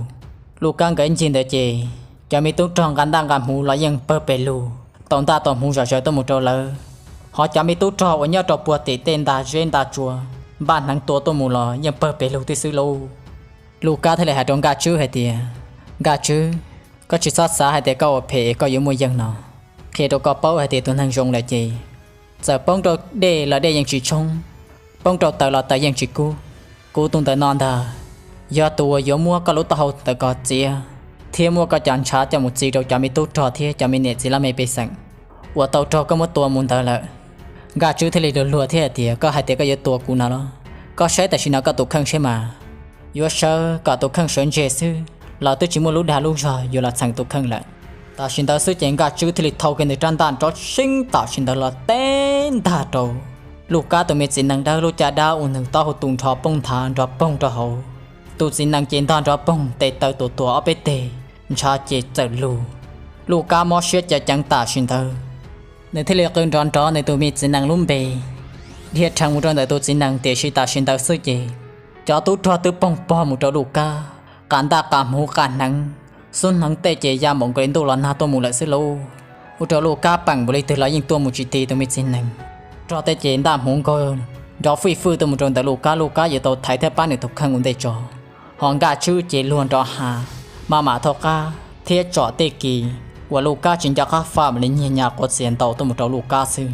Luj Kab nkawd ib ncig ntawd ces cov me tub rog nqa ntaj nqa hmuv los yeej pawg pes lug tau ntaj tau hmuv zom zaws tuaj mus rau lawv. Ho cov me tub rog uas nyob rau puag tim tej ntaj zeb ntaj tsua npaj hneev tua tuaj mus los yeej pawg pes lug tib xwb lauj. Luj Kab thiaj li hais rau Nkaj Tswb hais tias, Nkaj Tswb, koj tsis txhob xav hais tias koj ua phem es koj yuav muaj yeej no. Qhia rau koj paub hais tias tus neeg zoo lawm ces txawm poob rau dej los dej yeej tsis tshoob, poob rau taws los taws yeej tsis kub. Kuv tus ntawm no ntag, yog tus uas yuav muab koj lub taub hau ntawm ko txiav thiab muab koj cov ntshav coj mus txi rau cov me tub rog thiab cov me niam txiv laj mej pej xeem uas tau raug koj muab tua mus ntawd lawm. Nkaj Tswb thiaj li luag luag thiab hais tias, Koj hais tias koj yuav tua kuv no los? Koj saib tam sim no koj tus kheej saib mas. Yuav sawv kom tus kheej sawv ntseg xwb los twb tsis muaj lub dag lub zog yuav los txheem tus kheej lawm. Tam sim ntawd xwb ces Nkaj Tswb thiaj li thau kiag nws rab ntaj nrov seeb tam sim ntawd los teb ntag rau Luj Kab tus me txiv nees dawb lub caj dab ua nws taub hau tu nrho poob nthav nrov poog rau hauv. Tus txiv nees ces ntog nrov poog tes taw tuam tuam ob peb teg, ntshav ces txawm lug. Luj Kab mob siab cav ceev tam sim ntawd, Nws thiaj li qw nrov nrov nws tus me txiv nees lub npe, dhia rhees mus rau ntawm tus txiv nees, tiam sis tam sim ntawd xwb ces cov tub rog twb poog pog mus rau Luj Kab, qas ntaj qas hmuv qas hneev, xub hneev tej ces ya npaum nkaus li ntuj los nag tuaj mus lawm xwb lauj. Ua rau Luj Kab peem npaum li twg los yeej tuaj mus tsis ti tus me txiv nees. Rog tej ces ntaj hmuv nkaug nrov fwj fwj tuaj mus rau ntawm Luj Kab, Luj Kab yuav tau thaiv thiab pab nws tus kheej ua ntej tso. Ho Nkaj Tswb ces luag nrov hav, maj mam thauj qab thiab tsom tej kis uas Luj Kab tsis nco qab faj mam li nyiag nyas quav txias ntaus tuaj mus rau Luj Kab xwb.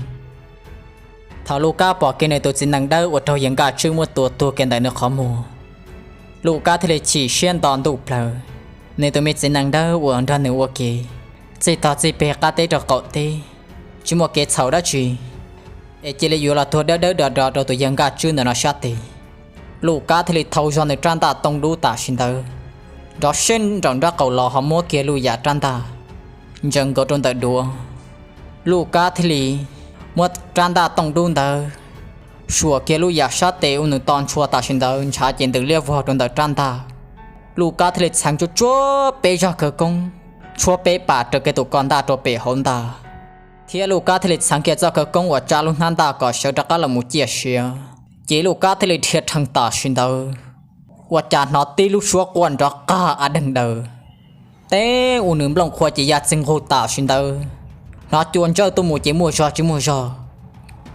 Thaum Luj Kab pom kiag nws tus txiv nees dawb uas raug yawg Nkaj Tswb muab tua tuag kiag ntawm nws qhov muag, Luj Kab thiaj li chim siab nto ntuj plawg. Nws tus me txiv nees dawb uas nrog nws ua ke txij tog txij peg qab teb rau qaum teb, tsis muaj kev txhaum dab tsi, es cia li yuav los tuag dawb dawb do do rau tus yawg Nkaj Tswb ntawm no sab tes. Luj Kab thiaj li thau zog nws rab ntaj tooj dub tam sim ntawd nrov seb nraum nraub qaum los ho muab kiag Luj Yam rab ntaj ntsaws nkaus rau ntawm duav. Luj Kab thiaj li muab rab ntaj tooj dub ntawd suam kiag Luj Yam sab tes ua nws to ntshua tam sim ntawd ntshav ces ntws liab vog rau ntawm rab ntaj. Luj Kab thiaj li txheev tsuag tsuag peb zog khawv koob, tshuab peb pas raws kiag tus ko ntaj rau pem hauv ntaj, thiab Luj Kab thiaj li txheev kiag txoj khawv koob uas tsa lub hnab ntaj kom sawv rov qab los mus ciaj sia. Ces Luj Kab thiaj li dhia rhees tam sim ntawd, ua cas hnov tib lub suab quaj nrov qag a deeg daws, teb ua nws nplooj qhuav ces ya txig nqug tam sim ntawd. Hnov cua ntsawj tuaj mus ces muaj zog tsis muaj zog.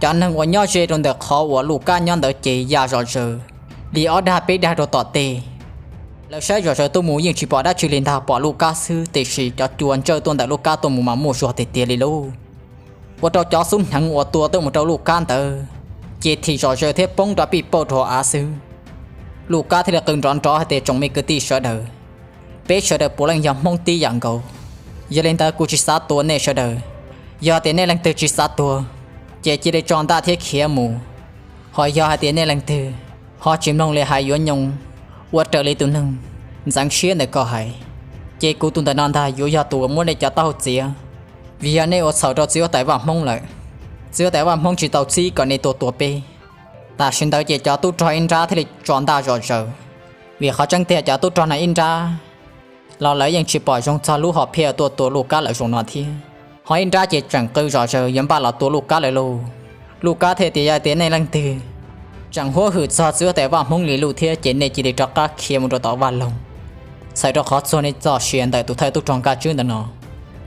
Cov neeg uas nyob ze rau ntawm qhov uas Luj Kab nyob ntawd ces ya zom zaws li ob dag peb dag rau tom tej. Lawv saib zom zaws tuaj mus yeej tsis pom dab tsi li ntag, pom Luj Kab xwb, tiam sis cov cua ntsawj tuaj ntawm Luj Kab tuaj mus mas muaj zog tiag tiag li lauj. Ua rau cov xub hneev uas tua tuaj mus rau Luj Kab ntawd ces thim zom zaws thiab poob nrov pij pauj rau hauv av xwb. Luj Kab thiaj li qw nrov nrov hais tias, tsoom me kwv tij sawv daws, peb sawv daws puav leej yog Hmoob tib yam nkaus. Yog li ntawd kuv tsis xav tua nej sawv daws. Yog tias nej leej twg tsis xav tuag, ces cia li tso ntaj thiab khiav mus. Ho yog hais tias nej leej twg ho tsis mloog li hais yuav nyoo ua raws li tus neeg ntxeev siab ntawm ko hais, ces kuv tus ntawm no ntag yuav yog tus uas muab nej cov taub hau txiav, vim yog nej ua txhaum rau txiv huab tais vaj Hmoob lawm. Txiv huab tais vaj Hmoob tsis tau txib kom nej tuaj tua peb. Tam sim ntawd ces cov tub rog ib nrab thiaj li tso ntaj zom zaws, vim qhov tseeb tiag cov tub rog no ib nrab los lawv yeej tsis pom zoo txog lub hom phiaj tuaj tua Luj Kab lawm zaum no thiab. Ho ib nrab ces tseem qw zom zaws yuav npaj los tua Luj Kab lawm lauj. Luj Kab thiaj tias, yog tias nej leej twg tseem huab hwm txog txiv huab tais vaj Hmoob li Luj thiab ces nej cia li rov qab khiav mus rau tom vaj loog, txhawm rau qhov txuag nej txoj sia ntawm tus thawj tub rog Nkaj Tswb ntawm no.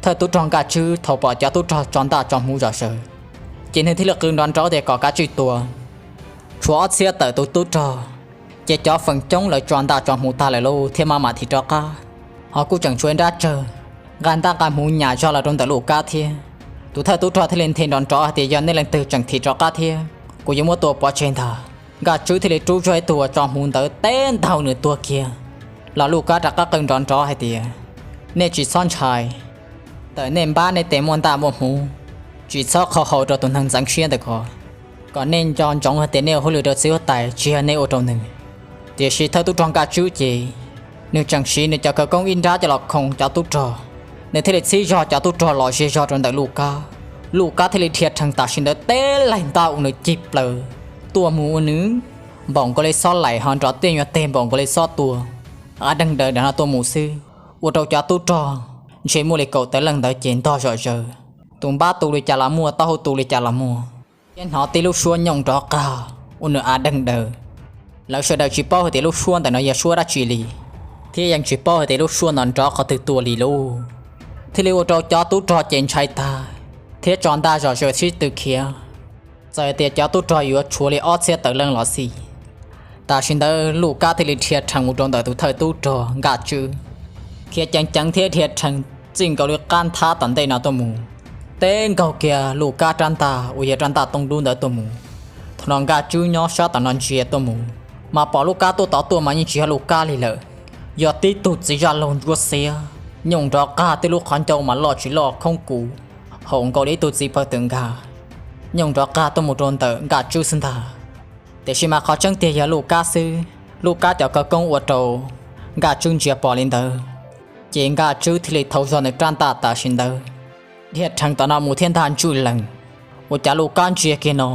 Thawj tub rog Nkaj Tswb thaum pom cov tub rog tso ntaj tso hmuv zom zaws, ces nws thiaj li qw nrov nrov tias kom kav tsij tua. Tshuav ob txhiab tawm tus tub rog, ces cov feem coob lawv tso ntaj tso hmuv tag lawm lauj thiab maj mam thim rov qab. Ho kuj tseem tshuav ib nrab tsawg nqa ntaj nqa hmuv nyas zog los rau ntawm Luj Kab thiab. Tus thawj tub rog thiaj li nthe nrov nrov hais tias, yog nej leej twg tseem thim rov qab thiab, kuv yuav muab tua pov tseg ntag. Nkaj Tswb thiaj li rub zog ib tug uas tso hmuv ntawd teb ntaug nws tuag kiag. Los Luj Kab rov qab qw nrov nrov hais tias, nej tsis txhob ntshai, tawm nej npab nej tes muaj ntaj muaj hmuv, tsis txhob qhau hau rau tus neeg ntxeev siab ntawm ko, kom nej nco ntsoov hais tias nej ua hauj lwm rau txiv huab tais tsis yog nej ua rau nws. Tiam sis thawj tub rog Nkaj Tswb ces nws tseem siv nws cov khawv koob ib nrab coj los khoo cov tub rog, nws thiaj li txhib zog cov tub rog los ze zog rau ntawm Luj Kab. Luj Kab thiaj li dhia rhees tam sim ntawd teb laig ntaj ua nws cig plaws tuaj mus ua nws npaum nkaus li xob laim ho nrov tiaj nyuag teg npaum nkaus li xob tua a deeg daws nram no tuaj mus xwb, ua rau cov tub rog ntshe muaj li kaum tawm leej ntawd ces ntog zom zaws. Tus npab tu li cas los muaj, taub hau tu li cas los muaj, thiab hnov tib lub suab nyooj nrov qag ua nws a deeg daws. Lawv sawv daws tsis paub hais tias lub suab ntawm no yog suab dab tsi li, thiab yeej tsis paub hais tias lub suab no nrov qhov twg tuaj li lauj. Thiaj li ua rau cov tub rog ces ntshai tag thiab tso ntaj zom zaws sib tw khiav. Txawm tias cov tub rog yuav tshuav li ob txhiab tawm leej los xij, tam sim ntawd Luj Kab thiaj li dhia rhees mus rau ntawm tus thawj tub rog Nkaj Tswb, khiav ceev ceev thiab dhia rhees txij nkaus li qab nthab tom ntej no tuaj mus, teb nkaug kiag Luj Kab rab ntaj uas yog rab ntaj tooj dub ntawd tuaj mus. Thaum no Nkaj Tswb nyob sab tom no ntsia tuaj mus, mas pom Luj Kab tuaj tod tuaj mas yeej tsis yog Luj Kab li lawm, yog tib tug txiv zaj laug ntsuab xiab, nyooj nrov qag, tej lub qhov ncauj mas loj tsis loj khoob kuv, haum nkaus li ib tug txiv pawg twm nkag, nyooj nrov qag tuaj mus rau ntawm Nkaj Tswb xwb ntag. Tiam sis mas qhov tseeb tiag yog Luj Kab xwb. Luj Kab cov khawv koob ua rau Nkaj Tswb ntsia pom li ntawd, ces Nkaj Tswb thiaj li thau zog nws rab ntaj tam sim ntawd, dhia rhees tom no mus thiab ntag. Ntswj Lees, ua cas Luj Kab ntsia kiag no,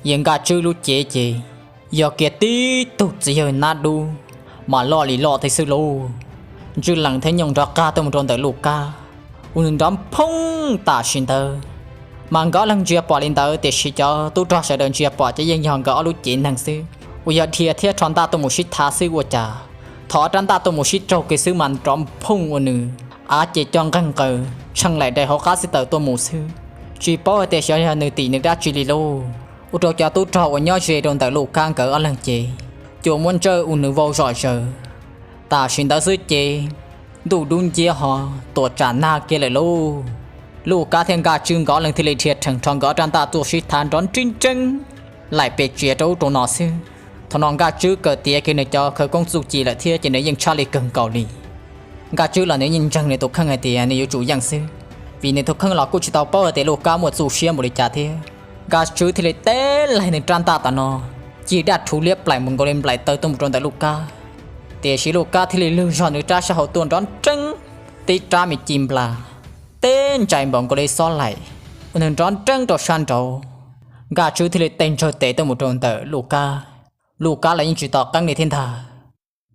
yawg Nkaj Tswb lub cev ces yog kiag tib tug txiv yawg nab dub, mas loj li loj thiab xwb lauj. Ntswj Lees thiaj nyooj nrov qag tuaj mus rau ntawm Luj Kab, ua nws nrov phoob tam sim ntawd, Mas nkawd ob leeg ntsia pom li ntawd tiam sis cov tub rog sawv daws ntsia pom ces yeej yog nkawd ob lub cev neeg xwb, uas yog dhia thiab rho ntaj tuaj mus sib thav xwb ua cas thaum ob rab ntaj tuaj mus sib raug kiag xwb mas nrov nphooj ua nws av ces co nqeeg nqaws tshee laim dai hauv qab xib taws tuaj mus xwb. Tsis paub hais tias xyov yog nws tim nws dab tsi li lauj, ua rau cov tub rog uas nyob ze rau ntawm Luj Kab nkawd ob leeg ces cua muab ntsawj ua nws vau zom zaws. Tam sim ntawd xwb ces ntuj dub nciab ho tuam tsam nag kiag lawm lauj. Luj Kab thiab Nkaj Tswb nkawd ob leeg thiaj li dhia rhees rho nkawd ob rab ntaj tuaj sib thav nrov nrib nreeb laim pes txias rau ub rau no xwb. Thaum no Nkaj Tswb kawm tiav kiag nws cov khawv koob txuj ci lawm thiab ces nws yeej tshaj li kawg nkaus li. Nkaj Tswb los nws yeej ntseeg nws tus kheej hais tias nws yuav tsum yeej xwb, vim nws tus kheej los kuj tsis tau paub hais tias Luj Kab muaj txuj siab npaum li cas thiab. Nkaj Tswb thiaj li teb laig nws rab ntaj tom no, cig daj rhuv liab plaim mus nkaus li nplaim taw tuaj mus rau ntawm Luj Kab. Tiam sis Luj Kab thiaj li lwg zog nws rab sab hauv tuaj nrov nreeb, tib rab me ci nplas teb ntsais npaum nkaus li xob laim, ua nws nrov nreeb rau sab nraud. Nkaj Tswb thiaj li tej ntsawg tes tuaj mus rau ntawm Luj Kab. Luj Kab los yeej tsis tos qeeb li thiab ntag.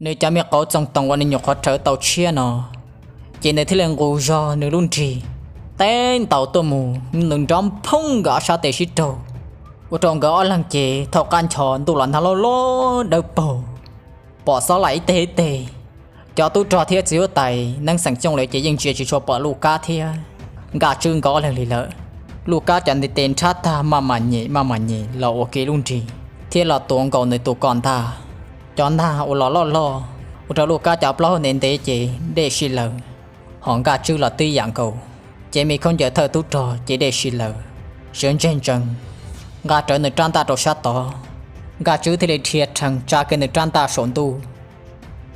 Nws cov me qauv txoos toos uas nws nyuam qhuav rhawv tau tshiab no, ces nws thiaj li nqus zog nws lub nrig teb ntaus tuaj mus, nws nrov nphooj nkawd ob sab tes sib raug, ua rau nkawd ob leeg ces thaum qab nchos ntuj los nag loj loj dawb paug, pom xob laim ib teg ib teg. Cov tub rog thiab txiv huab tais neeb xeem Xyooj lawm ces yeej ntsia tsis tshua pom Luj Kab thiab Nkaj Tswb nkawd ob leeg li lawm. Luj Kab cov ntiv tes nrhab tag maj mam nyem maj mam nyem los ua ke lub nrig thiab los tuav nkaus nws tus ko ntag. Cov ntag uas los loj loj ua rau Luj Kab cov plaub hau ntev ntev ces dej sib laws, hos Nkaj Tswb los twb yam nkaus, ces me khaub ncaws thawj tub rog ces dej sib laws, sawv ntseg ntsees. Nqa rawv nws rab ntaj rau sab tod, Nkaj Tswb thiaj li dhia rhees tsa kiag nws rab ntaj saum ntuj.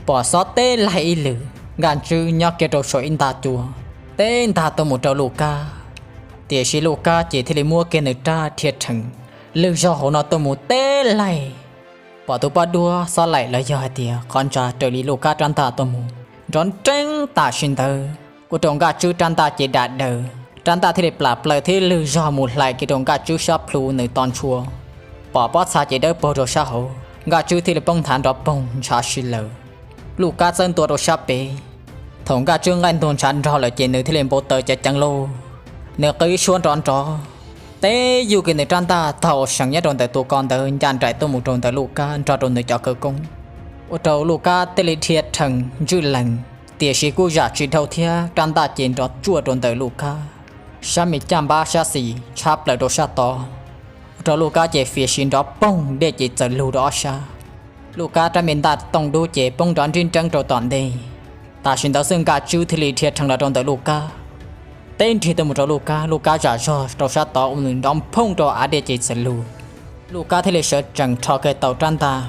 Pom xob teb laig ib lwm, Nkaj Tswb nyob kiag rau saum ib ntag cua, teb ntag tuaj mus rau Luj Kab. Tiam sis Luj Kab ces thiaj li muab kiag nws rab dhia rhees lwg zog hauv no tuaj mus teb laig. Pom tus pob duab xob laim los yog hais tias qhov ntsa raws li Luj Kab rab ntaj tuaj mus, nrov nreeb tam sim ntawd ua rau Nkaj Tswb rab ntaj ces dam daws, rab ntaj thiaj li plam plaws thiab lwg zog mus hlais kiag rau Nkaj Tswb sab plhu nws to ntshua. Pom pob txha ces dawb paug rau sab hauv, Nkaj Tswb thiaj li poob nthav nrov poog ntshav sib laws. Luj Kab txawb ntua rau sab pem. Thaum Nkaj Tswb nqaij ntuag ntshav nrog lawm ces nws thiaj li npau taws ceev ceev lauj. Nws qw ib suab nrov nrov, teb yuj kiag nws rab ntaj tog uas seem nyob rau ntawm tus ko ntawd ncaj nraim tuaj mus rau ntawm Luj Kab nrog rau nws cov khawv koob, ua rau Luj Kab thiaj li dhia rhees ntswj lees, tiam sis kuj zam tsis dhau thiab rab ntaj ces nrov tsuaj rau ntawm Luj Kab sab me caj npab sab xis tshab plaws rau sab tod, ua rau Luj Kab ces fiav sis nrov poog dej ces txawm lug rau ob sab. Luj Kab rab me ntaj tooj dub ces poob nrov nrib nreeb rau tom ntej. Tam sim ntawd xwb Nkaj Tswb thiaj li dhia rhees los rau ntawm Luj Kab, teb nrig tuaj mus rau Luj Kab, Luj Kab zam zog rau sab tod ua nws nrov nphooj rau av dej ces txawm lug. Luj Kab thiaj li sawv tsees rho kiag tau rab ntaj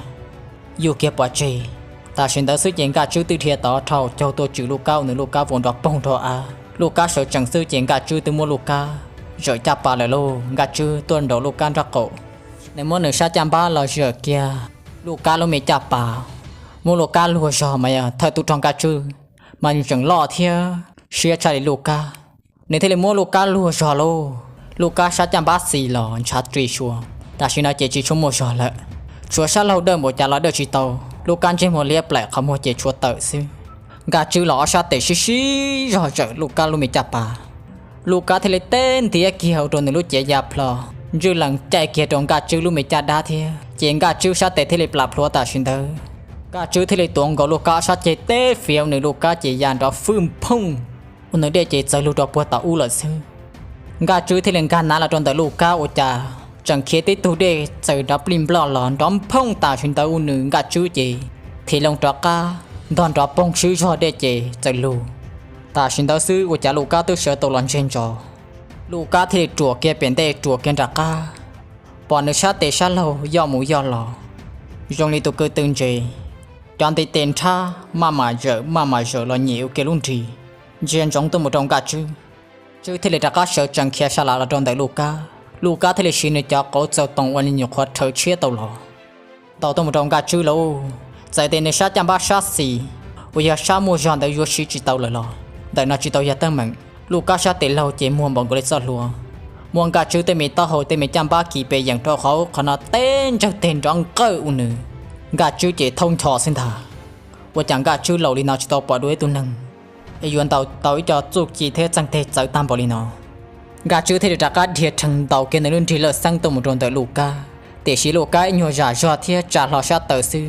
yuj kiag pov tseg. Tam sim ntawd xwb ces Nkaj Tswb twb dhia tod rho caug tuaj tswm Luj Kab ua nws Luj Kab vau nrov poog rau av. Luj Kab sawv tsees xwb ces Nkaj Tswb twb muab Luj Kab zawm caj pas lawm lauj. Nkaj Tswb tuaj nraum Luj Kab nraub qaum, nws muab nws sab caj npab los zawm kiag. Luj Kab lub me caj pas, muab Luj Kab luag zog mas yog thawj tub rog Nkaj Tswb mas nws tseem loj thiab siab tshaj li Luj Kab. Nws thiaj li muab Luj Kab luag zog lauj. Luj Kab sab caj npab xis los ntshav ris sua, tam sim no ces tsis tshua muaj zog lawm. Tshuav sab laug dawj npaum cas los dawj tsis tau. Luj Kab ntsej muag liab plaim qhov muag ces tshuav tawm xwb. Nkaj Tswb los ob sab tes sib sib zog zawm Luj Kab lub me caj pas. Luj Kab thiaj li teb ntiav kiag ua rau nws lub cev ya plho, ntswj lees caij kiag rau Nkaj Tswb lub me caj dab thiab ces Nkaj Tswb sab tes thiaj li plam plhuav tam sim ntawd. Nkaj Tswb thiaj li tuav nkaus Luj Kab ob sab ceg teb fiav ua nws Luj Kab ces ya nrov fwj nphooj ua nws dej ces txawm lug rau puag tom ub lawm xwb. Nkaj Tswb thiaj li nkag nav los rau ntawm Luj Kab ua cas tseem khiav tib tug dej txawm nrov plij nploj los nrov nphooj tam sim ntawd ua nws Nkaj Tswb ces thim loo rov qab ntog nrov poog swb zog dej ces txawm lug. Tam sim ntawd xwb ua cas Luj Kab twb sawv tau los ntseg ntsos. Luj Kab thiaj li ruam kiag pem ntej ruam kiag nram qab, pom nws sab tes sab laug yoj mus yoj los zoo li tus kwv tw ntses. Cov ntiv tes nrhab maj mam zawm maj mam zawm los nyem ua kiag lub nrig ntsia ntsoov tuaj mus rau Nkaj Tswb. Tswb thiaj li rov qab sawv tsees khiav sa lav los rau ntawm Luj Kab. Luj Kab thiaj li siv nws cov qauv txaus toom uas nws nyuam qhuav rhawv tshiab tau los ntaus tuaj mus rau Nkaj Tswb lauj. Txawm tias nws sab caj npab sab xis uas yog sab muaj zog ntawd yuav siv tsis tau lawm los ntawm no tsis tau yog teeb meem. Luj Kab sab tes laug ces muag npaum nkaus li txoj hlua, muab Nkaj Tswb tej me taub hau tej me caj npab kis pes yeem rau qhov ub qhov no teb ntsawg teg nrov nqawj ua nws Nkaj Tswb ces thaub ncho xwb ntag. Ua cas Nkaj Tswb laus li no tsis tau pom dua ib tug neeg es yuav ntaus tau ib co txuj ci thiab txeeg teg txawv tag npaum li no. Nkaj Tswb thiaj li rov qab dhia rhees ntaus kiag nws lub nrig laj xeeb tuaj mus rau ntawm Luj Kab, tiam sis Luj Kab ib nyuag zam zog thiab tsa hlo sab taw xwb,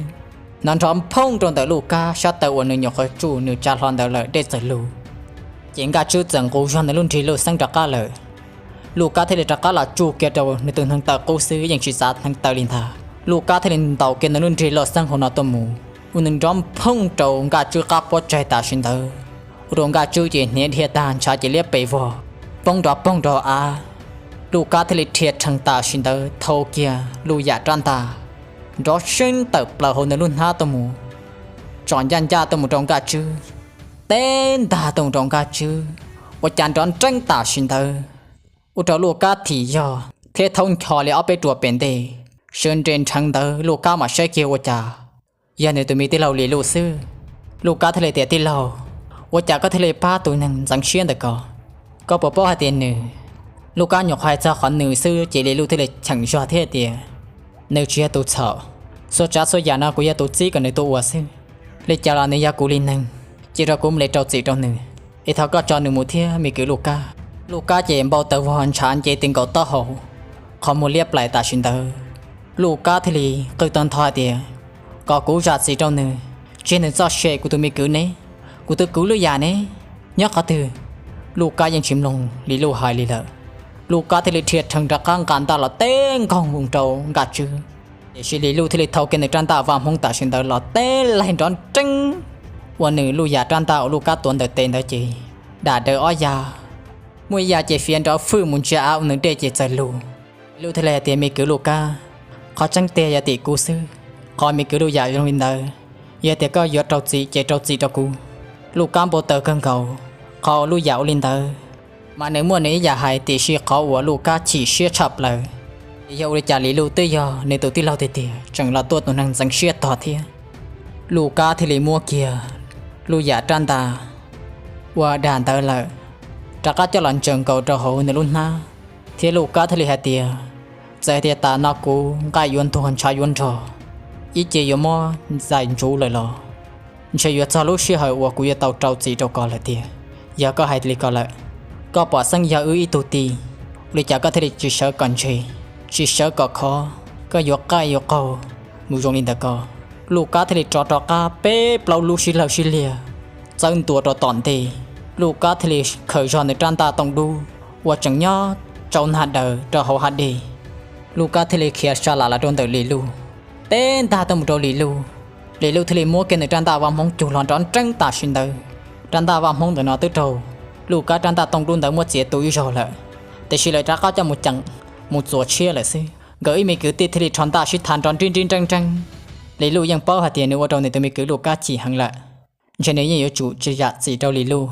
nrov nrov phooj rau ntawm Luj Kab sab taw uas nws nyuam qhuav tsuj nws tsa hlo ntawd lawm dej txawm lug. Ces Nkaj Tswb txawm nqus zog nws lub nrig laj xeeb rov qab lawm. Luj Kab thiaj li rov qab los tsuj kiag rau nws tus hneev taw qub xwb, yeej tsis xav hneev taw li ntag. Luj Kab thiaj li ntaus kiag nws lub nrig laj xeeb hauv no tuaj mus, ua nws nrov phooj rau Nkaj Tswb qab pob tsaig tam sim ntawd, ua rau Nkaj Tswb ces hniav dhia tag ntshav ces liab pes vog, poob nrov poog rau av. Luj Kab thiaj li dhia rhees tam sim ntawd thau kiag Luj Yam rab ntaj, nrov seeb tawm plaws hauv nws lub hnab tuaj mus, tsom ncaj ncaj tuaj mus rau Nkaj Tswb, teb ntag tuaj mus rau Nkaj Tswb, ua cas nrov nreeb tam sim ntawd, ua rau Luj Kab thim yog thiab thaub ncho li ob peb ruam pem ntej, sawv nres nrheev ntawd Luj Kab mam saib kiag ua cas yog nws tus me tij laug Lis Luj xwb. Luj Kab thiaj li tias, Tij laug, ua cas koj thiaj li pab tus neeg ntxeev siab ntawm ko? Koj puas paub hais tias nws... Luj Kab nyuam qhuav hais txog qhov nws xwb ces Lis Luj thiaj li cheem zog thiab tias, Nws tsis yog tus txhaum, txhua tsav txhua yam no kuv yog tus txib kom nws tuaj ua xwb. Li cas los nws yog kuv li neeg, cia rau kuv mam li rau txim rau nws, es thov koj tso nws mus thiab me kwv Luj Kab. Luj Kab ces npau taws vog ntshav nce ti nkaus taub hau, qhov muag liab plaim tam sim ntawd. Luj Kab thiaj li qw tag nrho hais tias, Kom kuv zam txim rau nws, tseg nws txoj sia kuv tus me kwv ne, kuv tus kwv Luj Yam ne, nyob qhov twg? Luj Kab yeej tsis mloog Lis Luj hais li lawm. Luj Kab thiaj li dhia rhees rov qab nqa ntaj los teb nkaug mus rau Nkaj Tswb. Tiam sis Lis Luj thiaj li thau kiag nws rab ntaj vaj hmoob tam sim ntawd los teb laig nrov nreeb, ua nws Luj Yam rab ntaj uas Luj Kab tuav ntawm tes ntawd ces dam daws ob ya. Muaj ib ya ces fiav nrov fwj mus ntsia av ua nws dej ces txawm lug. Lis Luj thiaj li hais tias, Me kwv Luj Kab, qhov tseeb tiag yog tim kuv xwb, qhov me kwv Luj Yam zoo li ntawd, yog tias koj yuav rau txim ces rau txim rau kuv. Luj Kab npau taws kawg nkaus, qhov uas Luj Yam ua li ntawd mas nws muaj nws ib yam hais, tiam sis qhov uas Luj Kab chim siab tshaj plaws ces yog ua li cas Lis Luj twb yog nws tus tij laug tiag tiag tseem los tuaj tus neeg ntxeev siab tog thiab. Luj Kab thiaj li muab kiag Luj Yam rab ntaj ua dag ntawd lawm, rov qab coj los ntsaws nkaus rau hauv nws lub hnab, thiab Luj Kab thiaj li hais tias, Txawm hais tias tas no kuv nqaij yuav ntuag ntshav yuav nrog, ib ce yuav muab ntxais ntsuv lawm los ntshe yuav txog lub sij hawm uas kuv yuav tau rau txim rau koj lawm tiag. Yog koj hais li ko lawm, koj pom xeeb yog wb ib tug tij, ua li cas koj thiaj li tsis sawv kom ntseg, tsis sawv kom khov, koj yuav qaij yuav qaug mus zoo li ntawd ko? Luj Kab thiaj li rov rov qab peb plaub lub sib lawg sib liag txawb ntua rau tom ntej. Luj Kab thiaj li khaws zog nws rab ntaj tooj dub uas tseem nyob tsau nag daws rau hauv hav dej. Luj Kab thiaj li khiav sa lam los rau ntawm Lis Luj, teb ntag tuaj mus rau Lis Luj. Lis Luj thiaj li muab kiag nws rab ntaj vaj hmoob cug los nrov nreeb tam sim ntawd. Rab ntaj vaj hmoob ntawm no twb raug Luj Kab rab ntaj tooj dub ntawd muab txiav tu ib zaug lawm, tiam sis lawv rov qab coj mus ceem, mus txuas tshiab lawm xwb. Nkawd ib me kwv tij thiaj li rho ntaj sib thav nrov nrib nrib nreeb nreeb. Lis Luj yeej paub hais tias nws ua rau nws tus me kwv Luj Kab chim heev lawm, ntshe nws yeej yuav tsum tsis zam txim rau Lis Luj.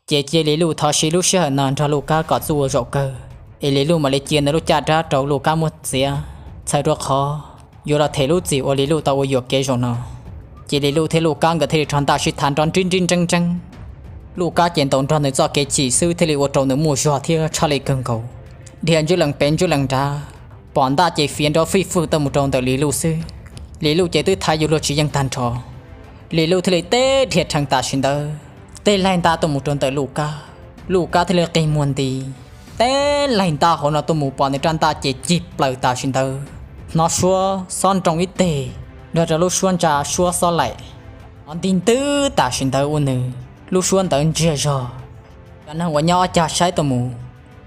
Ces cia Lis Luj thov siv lub sij hawm no nrog Luj Kab kom txuj ua zaum kawg, es Lis Luj mam li cia nws lub caj dab rau Luj Kab muab txiav, txhawm rau qhov yuav los them lub txim uas Lis Luj tau ua yuam kev zaum no. Ces Lis Luj thiab Luj Kab nkawd thiaj li rho ntaj sib thav nrov nrib nrib nreeb nreeb. Luj Kab ces ntaus nrog nws txoj kev chim xwb thiaj li ua rau nws muaj zog thiab tshaj lij kawg nkaus, dhia ntswb lees pem ntswb lees nrad, pom ntaj ces fiav nrov fij fwj tuaj mus rau ntawm Lis Luj xwb. Lis Luj ces twb thaiv yuav luag tsis yeej tag nrho. Lis Luj thiaj li teb dhia rhees tam sim ntawd, teb laig ntaj tuaj mus rau ntawm Luj Kab. Luj Kab thiaj li qi muag nti, teb laig ntaj hauv no tuaj mus pom nws rab ntaj ces cig plaws tam sim ntawd, hnov suab xob nroo ib teg, nrog rau lub suab ntsa suab xob laim, hnov nti ntwb tam sim ntawd ua nws lub suab ntawd ntsiag zog. Cov neeg uas nyob ob cag saib tuaj mus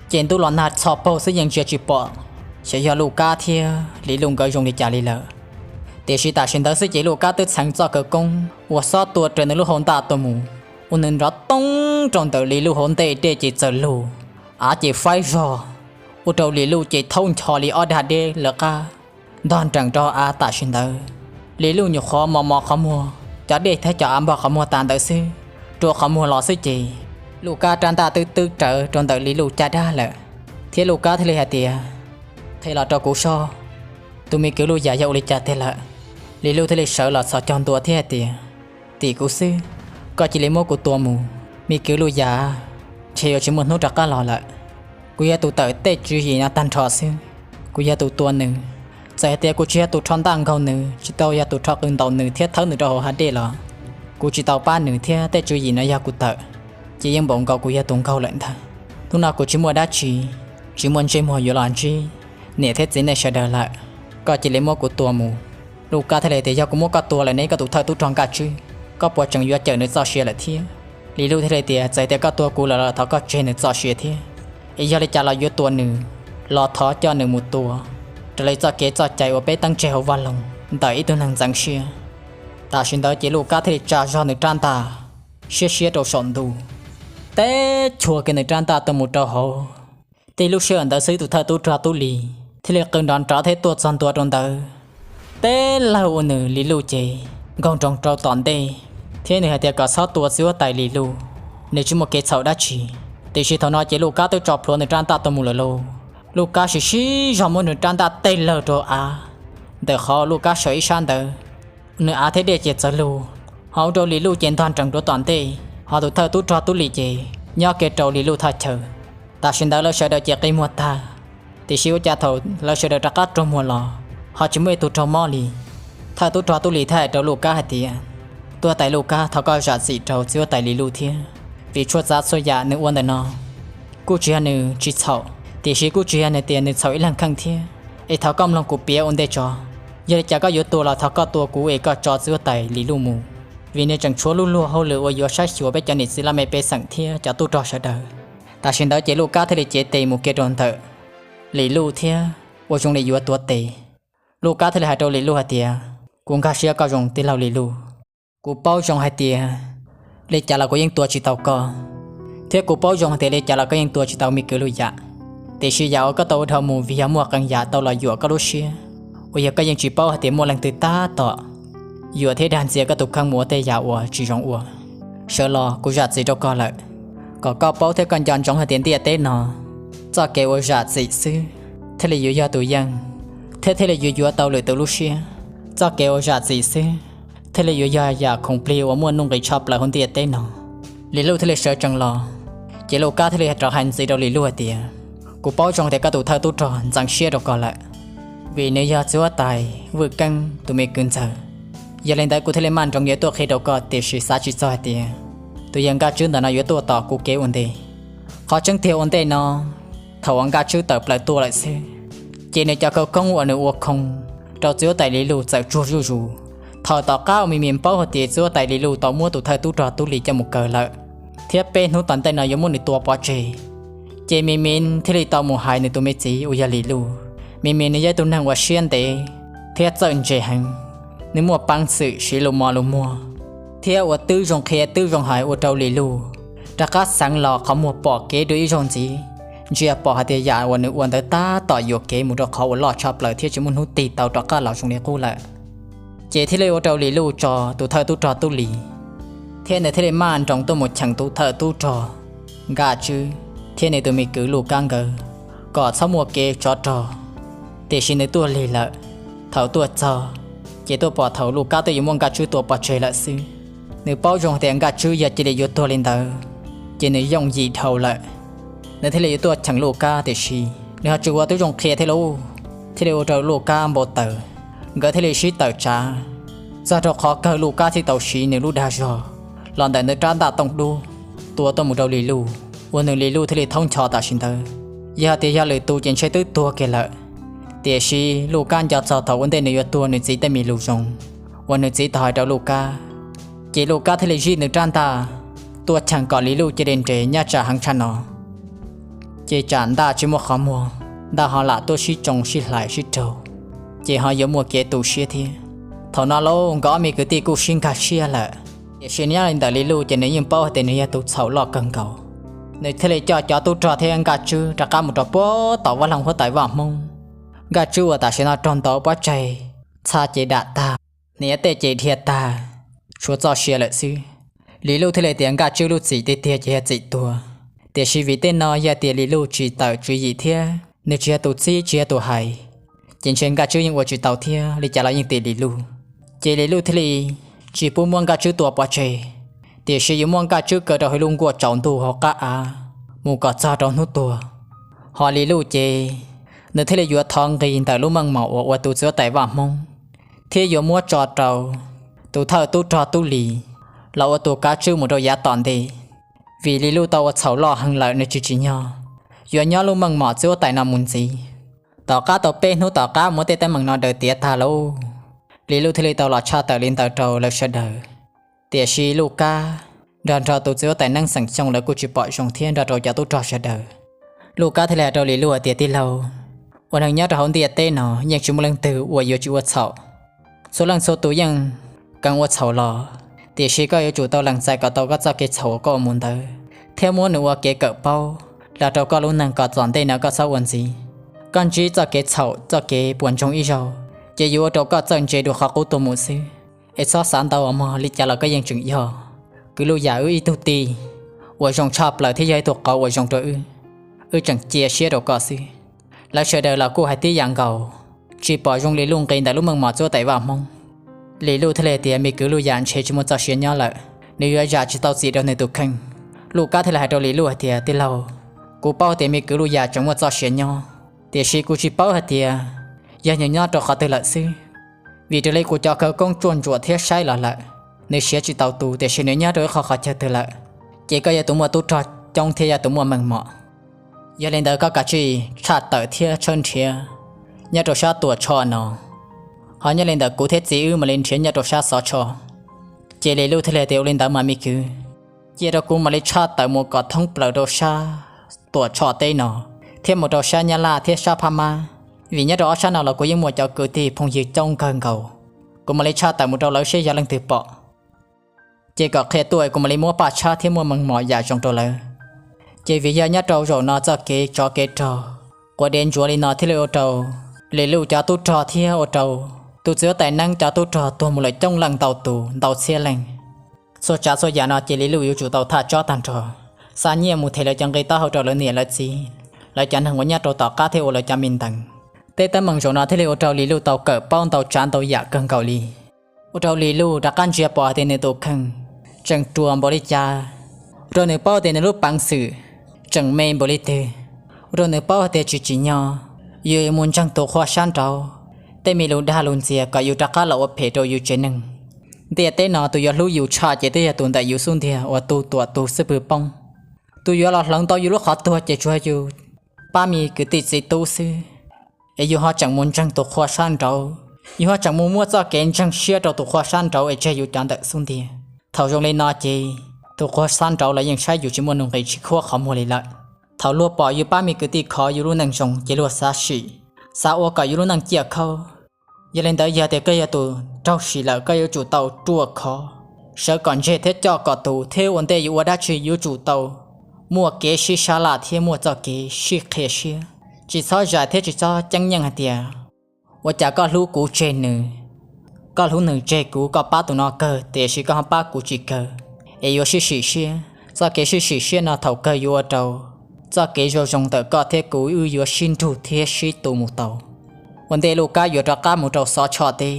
ces ntuj los nag txhos paug xwb yeej ntsia tsis pom xyov yog Luj Kab thiab Lis Luj nkawd zoo li cas li lawm. Tiam sis tam sim ntawd xwb ces Luj Kab twb txheev txoj kaw koob uas xob tua raws nws lub hau ntaj tuaj mus, ua nws nrov toob rau ntawm Lis Luj hauv ntej, dej ces txawm lug, av ces faib zog, ua rau Lis Luj ces thaub ncho li ob dag deb lawv qab ntog nreem rau av tam sim ntawd. Lis Luj nyuam qhuav mos mos qhov muag, cov dej thiab cov av npog qhov muag tas ntawd xwb, rua qhov muag los xwb ces Luj Kab rab ntaj twb twb rawv rau ntawm Lis Luj caj dab lawm, thiab Luj Kab thiaj li hais tias, Qhia los rau kuv soj, tus me kwv Luj Yam yog ua li cas tiag lawm? Lis Luj thiaj li sawv los txhos caug ntua thiab hais tias, Tim kuv xwb, koj cia li muab kuv tua mus. Me kwv Luj Yam ntshe yuav tsis muaj hnub rov qab los lawm. Kuv yog tus tawm tej tswv yim no tag nrho xwb, kuv yog tus tua nws. Txawm hais tias kuv tsis yog tus rho ntaj nkaug nws, tsis tau yog tus rho qws ntaus nws thiab thawb nws rau hauv hav dej los kuv tsis tau pab nws thiab tej tswv yim no yog kuv tawm, ces yeej npaum nkaus kuv yog tus nkaug lawm ntag. Hnub no kuv tsis muaj dab tsi, tsis muaj ntsej muag yuav los ntsib niam thiab txiv nej sawv daws lawm, koj cia li muab kuv tua mus. Luj Kab thiaj li tias, Yog kuv muab koj tua lawm ne, koj tus thawj tub rog Nkaj Tswb, koj puas tseem yuav cawm nws txoj sia lawm thiab? Lis Luj thiaj li tias, Txawm tias koj tua kuv lawm los thov koj tseg nws txoj sia thiab. Es yog li cas los yuav tua nws, los thov coj nws mus tua raws li txoj kev txoj cai uas peb teeb tseg hauv vaj loog ntawm ib tug neeg ntxeev siab. Tam sim ntawd ces Luj Kab thiaj li tsa zog nws rab ntaj siab siab rau saum ntuj, teb chua kiag nws rab ntaj tuaj mus rau hauv. Tib lub sij hawm ntawd xwb tus thawj tub rog Tub Lis thiaj li qw nrov nrov thiab tuaj txog ntua rau ntawd, teb lawg ua nws Lis Luj ces nkaug nroos rau tom ntej, thiab nws hais tias kom txhob tua txiv huab tais Lis Luj, nws tsis muaj kev txhaum dab tsi. Tiam sis thaum no ces Luj Kab twb tso plhuav nws rab ntaj tuaj mus lawm lauj. Luj Kab siv siv zog muab nws rab ntaj teb lawg rau av, ntawm qhov Luj Kab sawv ib sab ntawd, nws av thiab dej ces txawv lug, ho ua rau Lis Luj ces ntog nrees rau tom ntej, ho tus thawj tub rog Tub Lis ces nyob kiag rau Lis Luj thaj chaw. Tam sim ntawd lawv sawv daws ces qi muag tag, tiam sis ua cas thaum lawv sawv daws rov qab raug muag los ho tsis muaj ib tug raug mob li. Thawj tub rog Tub Lis thiaj hais rau Luj Kab hais tias, Tub huab tais Luj Kab, thov koj zam txim rau txiv huab tais Lis Luj thiab, vim txhua tsav txhua yam nws ua ntawm no kuj tsis yog nws tsis txhaum, tiam sis kuj tsis yog nws tias nws txhaum ib leeg kheej thiab. Es thov koj mloog kuv piav ua ntej tso, yog li cas koj yuav tua los thov koj tua kuv es koj tso txiv huab tais Lis Luj mus, vim nws tseem tshuav lub luag hauj lwm uas yuav saib xyuas peb cov niam txiv laj mej pej xeem thiab cov tub rog sawv daws. Tam sim ntawd ces Luj Kab thiaj li cev tes mus kiag rau ntawm Lis Luj thiab ua zoo li yuav tuav tes. Luj Kab thiaj li hais rau Lis Luj hais tias, Kuv nkag siab koj zoo tij laug Lis Luj. Kuv paub zoo hais tias li cas los kuv yeej tua tsis tau koj, thiab kuv paub zoo hais tias li cas los koj yeej tua tsis tau me kwv Luj Yam. Tiam sis yam uas koj tau ua dhau mus vim yog muaj qee yam tau los yuam koj lub siab, uas yog koj yeej tsis paub hais tias muaj leej twg tab tom yuam thiab dag ntxias koj tus kheej mus ua tej yam uas tsis zoo ua. Sawv los kuv zam txim rau koj lawm, kom koj paub thiab koj nco ntsoov hais tias ntiaj teb no txoj kev uas zam txim xwb thiaj li yuav yog tus yeej, thiab thiaj li yuav yuav tau lwm tus lub siab. Txoj kev uas zam txim xwb thiaj li yuav yog yam khoom plig uas muaj nuj nqis tshaj plaws hauv ntiaj teb no. Lis Luj thiaj li sawv tsees los, ces Luj Kab thiaj li rov hais ntxiv rau Lis Luj hais tias, Kuv paub zoo tias koj tus thawj tub rog ntxeev siab rau koj lawm, vim nws yog txiv huab tais Vwj Keeb tus me kwv ntxawg. Yog li ntawd kuv thiaj li maj nroos yuav tuaj qhia rau koj, tiam sis xav tsis txog hais tias tus yawg Nkaj Tswb ntawm no yuav tuaj tom kuv kev ua ntej. Qhov tseeb tiag ua ntej no, thaum uas Nkaj Tswb tawm plaws tuaj lawm xwb, ces nws cov khawv koob uas nws ua khoo rau txiv huab tais Lis Luj txawm tsuag zuj zus. Thaum tom qab uas Mis Mis paub hais tias txiv huab tais Lis Luj tau muab tus thawj tub rog Tub Lis coj mus kaw lawm, thiab peb hnub tom ntej no yuav muab nws tua pov tseg, ces Mis Mis thiaj li tau mus hais nws tus me txiv uas yog Lis Luj. Mis Mis nws yog ib tug neeg uas siab ntev thiab txawj ntse heev, nws muaj peev xwm siv lus mos lus muag thiab ua twb zoo qhia twb zoo hais ua rau Lis Luj rov qab xeev los qhov muag pom kev dua ib zaug ntxiv, ntsia pom hais tias yam uas nws ua ntawd tab tom yuam kev mus rau qhov uas loj tshaj plaws thiab tsis muaj hnub tig tau rov qab los zoo li qub lawm. Ces thiaj li ua rau Lis Luj tso tus thawj tub rog Tub Lis, thiab nws thiaj li maj nroos tuaj mus cheem tus thawj tub rog Nkaj Tswb thiab nws tus me kwv Luj Kab nkawd kom txhob muaj kev tsov rog. Tiam sis nws tuaj lig lawm, thaum tuaj txog ces tuaj pom thaum Luj Kab twb yuav muab Nkaj Tswb tua pov tseg lawm xwb. Nws paub zoo tias Nkaj Tswb yog cia li yuav tuag li ntawd, ces nws yooj yim dhau lawm, nws thiaj li yuav tuaj cheem Luj Kab, tiam sis nws ho tsis ua twb zoo qhia thiab lauj, thiaj li ua rau Luj Kab npau taws, nkawd thiaj li sib tawm tsav, txog rau qhov kawg Luj Kab thiaj tau siv nws lub dag zog los ntawm nws rab ntaj tooj dub tua tuaj mus rau Lis Luj, ua nws Lis Luj thiaj li thaub ncho tam sim ntawd. Yog tias yog lwm tus ces ntshe twb tuag kiag lawm, tiam sis Luj Kab nco txog thaum ua ntej nws yuav tuag nws txiv tej me lus zoo uas nws txiv tau hais rau Luj Kab, ces Luj Kab thiaj li zij nws rab ntaj tuaj cheem kom Lis Luj cia li nres nyaj tsam heev tshaj no, ces tsam ntaj tsis muaj qhov muag, ntaj ho lam tuaj sib tsoo sib hlais sib raug, ces ho yuav muaj kev tu siab thiab. Thaum no lauj nkawd ob me kwv tij kuj sib nkag siab lawm, tiam sis nyob li ntawm Lis Luj ces nws yeej paub hais tias nws yog tus txhaum loj kawg nkaus. Nws thiaj li coj cov tub rog thiab Nkaj Tswb rov qab mus rau puag tom vaj loog huab tais Vaj Hmoob. Nkaj Tswb uas tam sim no raug ntaus pob tsaig txha ces dam tag, hniav tej ces dhia tag, tshuav txoj sia lawm xwb. Lis Luj thiaj li tias Nkaj Tswb lub txim tiag tiag ces yog txim tuag, tiam sis vim tej no yog tias Lis Luj tsis tawm tswv yim thiab nws tsis yog tus txib tsis yog tus hais, ces ntshe Nkaj Tswb yeej ua tsis tau thiab li cas los yeej tim Lis Luj. Ces Lis Luj thiaj li tsis pub muab Nkaj Tswb tua pov tseg, tiam sis yuav muab Nkaj Tswb kaw rau hauv lub nkuaj tsaus ntuj hauv qab av mus kom txog rau hnub tuag. Ho Lis Luj ces nws thiaj li yuav thov nqi ntawm lub meej mom uas ua tus txiv huab tais Vaj Hmoob, thiab yuav muab tso rau tus thawj tub rog Tub Lis los ua tus kav tswj mus rau yav tom ntej. Vim Lis Luj tau ua txhaum loj heev lawm nws tsis tsim nyog yuav nyob lub meej mom txiv huab tais no mus ntxiv. Tom qab tau peb hnub tom qab muab tej teeb meem no daws tiav tag lauj, Lis Luj thiaj li tau los tshaj tawm li ntawd rau lawv sawv daws. Tiam sis Luj Kab nrog nrog tus txiv huab tais neeb xeem Xyooj lawv kuj tsis pom zoo thiab nrog rau cov tub rog sawv daws. Luj Kab thiaj li hais rau Lis Luj hais tias, tij laug, ua neeg nyob rau hauv ntiaj teb no yeej tsis muaj leej twg uas yuav tsis ua txhaum. Txhua leej txhua tus yeej keev ua txhaum los, tiam sis koj yuav tsum tau lees txais kom tau koj txoj kev txhaum uas koj ua mus ntawd thiab muab nws ua kev kawm paub los rau koj lub neej kom tom ntej no koj txhob ua ntxiv. Koj ntsib txoj kev txhaum txoj kev puas ntsoog ib zaug, ces yuav ua rau koj txawj ntse dua qhov qub tuaj mus xwb. Es txhob xav ntau os mog, li cas los koj yeej tseem yog kwv Luj Yam wb ib tug tij uas zoo tshaj plaws thiab yog ib tug qauv uas zoo rau wb. Wb tseem cia siab rau koj xwb. Lawv sawv daws los kuj hais tib yam nkaus, tsis pom zoo Lis Luj nqis ntawm lub meej mom txiv huab tais vaj Hmoob. Lis Luj thiaj li tias, me kwv Luj Yam ntshe tsis muaj txoj sia nyob lawm, nws yuav zam tsis tau txim rau nws tus kheej. Luj Kab thiaj li hais rau Lis Luj hais tias, tij laug, kuv paub tias me kwv Luj Yam tseem muaj txoj sia nyob, tiam sis kuv tsis paub hais tias yog nws nyob rau qhov twg lawm xwb. Vim raws li kuv cov khawv koob tsuaj ntsuam thiab saib los lawm, nws siav tsis tau tus, tiam sis nws nyob rau ib qho qhov chaw twg lawm, ces koj yog tus muaj tub rog coob thiab yog tus muaj meej mom. Yog li ntawd koj kav tsij tshaj tawm thiab tshawb nrhiav nyob rau sab Tuam Tsho no, ho nyob li ntawd kuv thiab txiv wb mam li nrhiav nyob rau sab Xov Tsho. Ces Lis Luj thiaj li tias, ua li ntawd mas me kwv, cia rau kuv mam li tshaj tawm mus kom thoob plaws rau sab Tuam Tsho teb no, thiab mus rau sab Nyab Laj thiab sab Phab Mab, vim nyob rau ob sab no los kuv yeej muaj cov kwv tij phooj ywg coob kawg nkaus. Kuv mam li tshaj tawm mus rau lawv seb yog leej twg pom, ces kom qhia tuaj kuv mam li muab paj tshab thiab muaj meej mom yam zoo rau lawv. Ces vim yog nyob rau zaum no txoj kev tsov kev rog quav dev ntsuav li no thiaj li ua rau Lis Luj cov tub rog thiab ua rau tus txiv huab tais neeb cov tub rog tuag mus lawm coob leej ntau tus ntau txhiab leej. Txhua tsav txhua yam no ces Lis Luj yuav tsum tau thaj tsob tag nrho, xa nyiaj mus them lawv cov nqi taub hau rau lawv niam lawv txiv, lawv cov neeg uas nyob rau tom qab thiab ua lawv cov me ntees. Tej teeb meem zaum no thiaj li ua rau Lis Luj tau kawm paub ntau tsav ntau yam kawg nkaus li, ua rau Lis Luj rov qab ntsia pom hais tias nws tus kheej tseem ruas npaum li cas, ua rau nws paub tias nws lub peev xwm tseem me npaum li twg, ua rau nws paub hais tias tsis tsim nyog yus yuav mus ntseeg tus qhua sab nraud tej me lus dag lus ntxias kom yus rov qab los ua phem rau yus tsev neeg. Ntiaj teb no tus yuav hlub yus tshaj ces twb yog tus ntawm yus xub ntiag uas tu tuam tus xub pwg poob. Tus yuav los hloov tau yus lub qhov tuag ces tsuas yog yus pab me kwv tij txiv tub xwb. Es yus ho tseem mus ntseeg tus qhua sab nraud, yus ho tseem mus muab txoj kev ntseeg siab rau tus qhua sab nraud es tseg yus cov ntawm xub ntiag. Thaum zoo li no ces tus qhua sab nraud los yeej saib yus tsis muaj nuj nqis tsis khuab qhov muag li lawm. Thaum luag pom yus pab me kwv tij khov yus lub neej zoo ces luag xav sim, xav ua kom yus lub neej ciaj khaub. Yog li ntawd yog tias koj yog tus raug sim lawm koj yuav tsum tau ruaj khov, sawv kom ntseg thiab coj kom tus thiab ua ntej yuav ua dab tsi yuav tsum tau muaj kev sib sab laj thiab muaj txoj kev sib qhia siab. Tsis txhob zais thiab tsis txhob ceeb yeej hais tias ua cas koj hlub kuv tseg nws, koj hlub nws tseg kuv, koj pab tus no kawg tiam sis koj ho pab kuv tsis kawg, es yuav sib sim siab. Txoj kev sib sim siab no thaum kawg yuav ua rau txoj kev zoo zoo ntawm koj thiab kuv wb yuav sib nrug thiab sib tu mus tau. Ua ntej Luj Kab yuav rov qab mus rau Xov Tsho teb,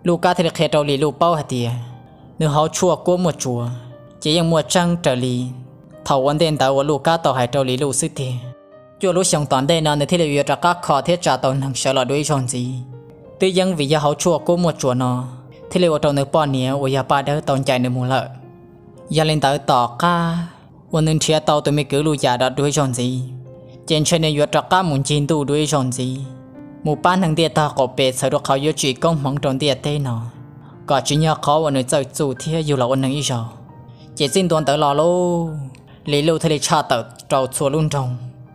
Luj Kab thiaj li qhia rau Lis Luj paub hais tias nws hauv tshuaj kuab muaj tsuas ces yeej muaj tseeb raws li thaum ua ntej ntawd uas Luj Kab tau hais rau Lis Luj xwb tiag. Cuaj lub xyoo tom ntej no nws thiaj li yuav rov qab kho thiab tsa tau neeg sawv los dua ib zaug ntxiv. Twb yeej vim yog hauv tshuaj kuab muaj tsuas no thiaj li ua rau nws poj niam uas yog Paj Dawb tau ncaim nws mus lawm. Yog li ntawd tom qab uas nws nrhiav tau tus me kwv Luj Yam los dua ib zaug ntxiv, ces ntshe nws yuav rov qab mus ncig ntuj dua ib zaug ntxiv, mus pab neeg ntiaj tog qaum pes txhawm rau qhov yuav tsim koob hmoov rau ntiaj teb no, kom tsim nyog qhov uas nws txawj txuj thiab yug los ua neeg ib zaug. Ces txij ntua ntawd los lauj, Lis Luj thiaj li tshaj tawm rau txhua lub nroog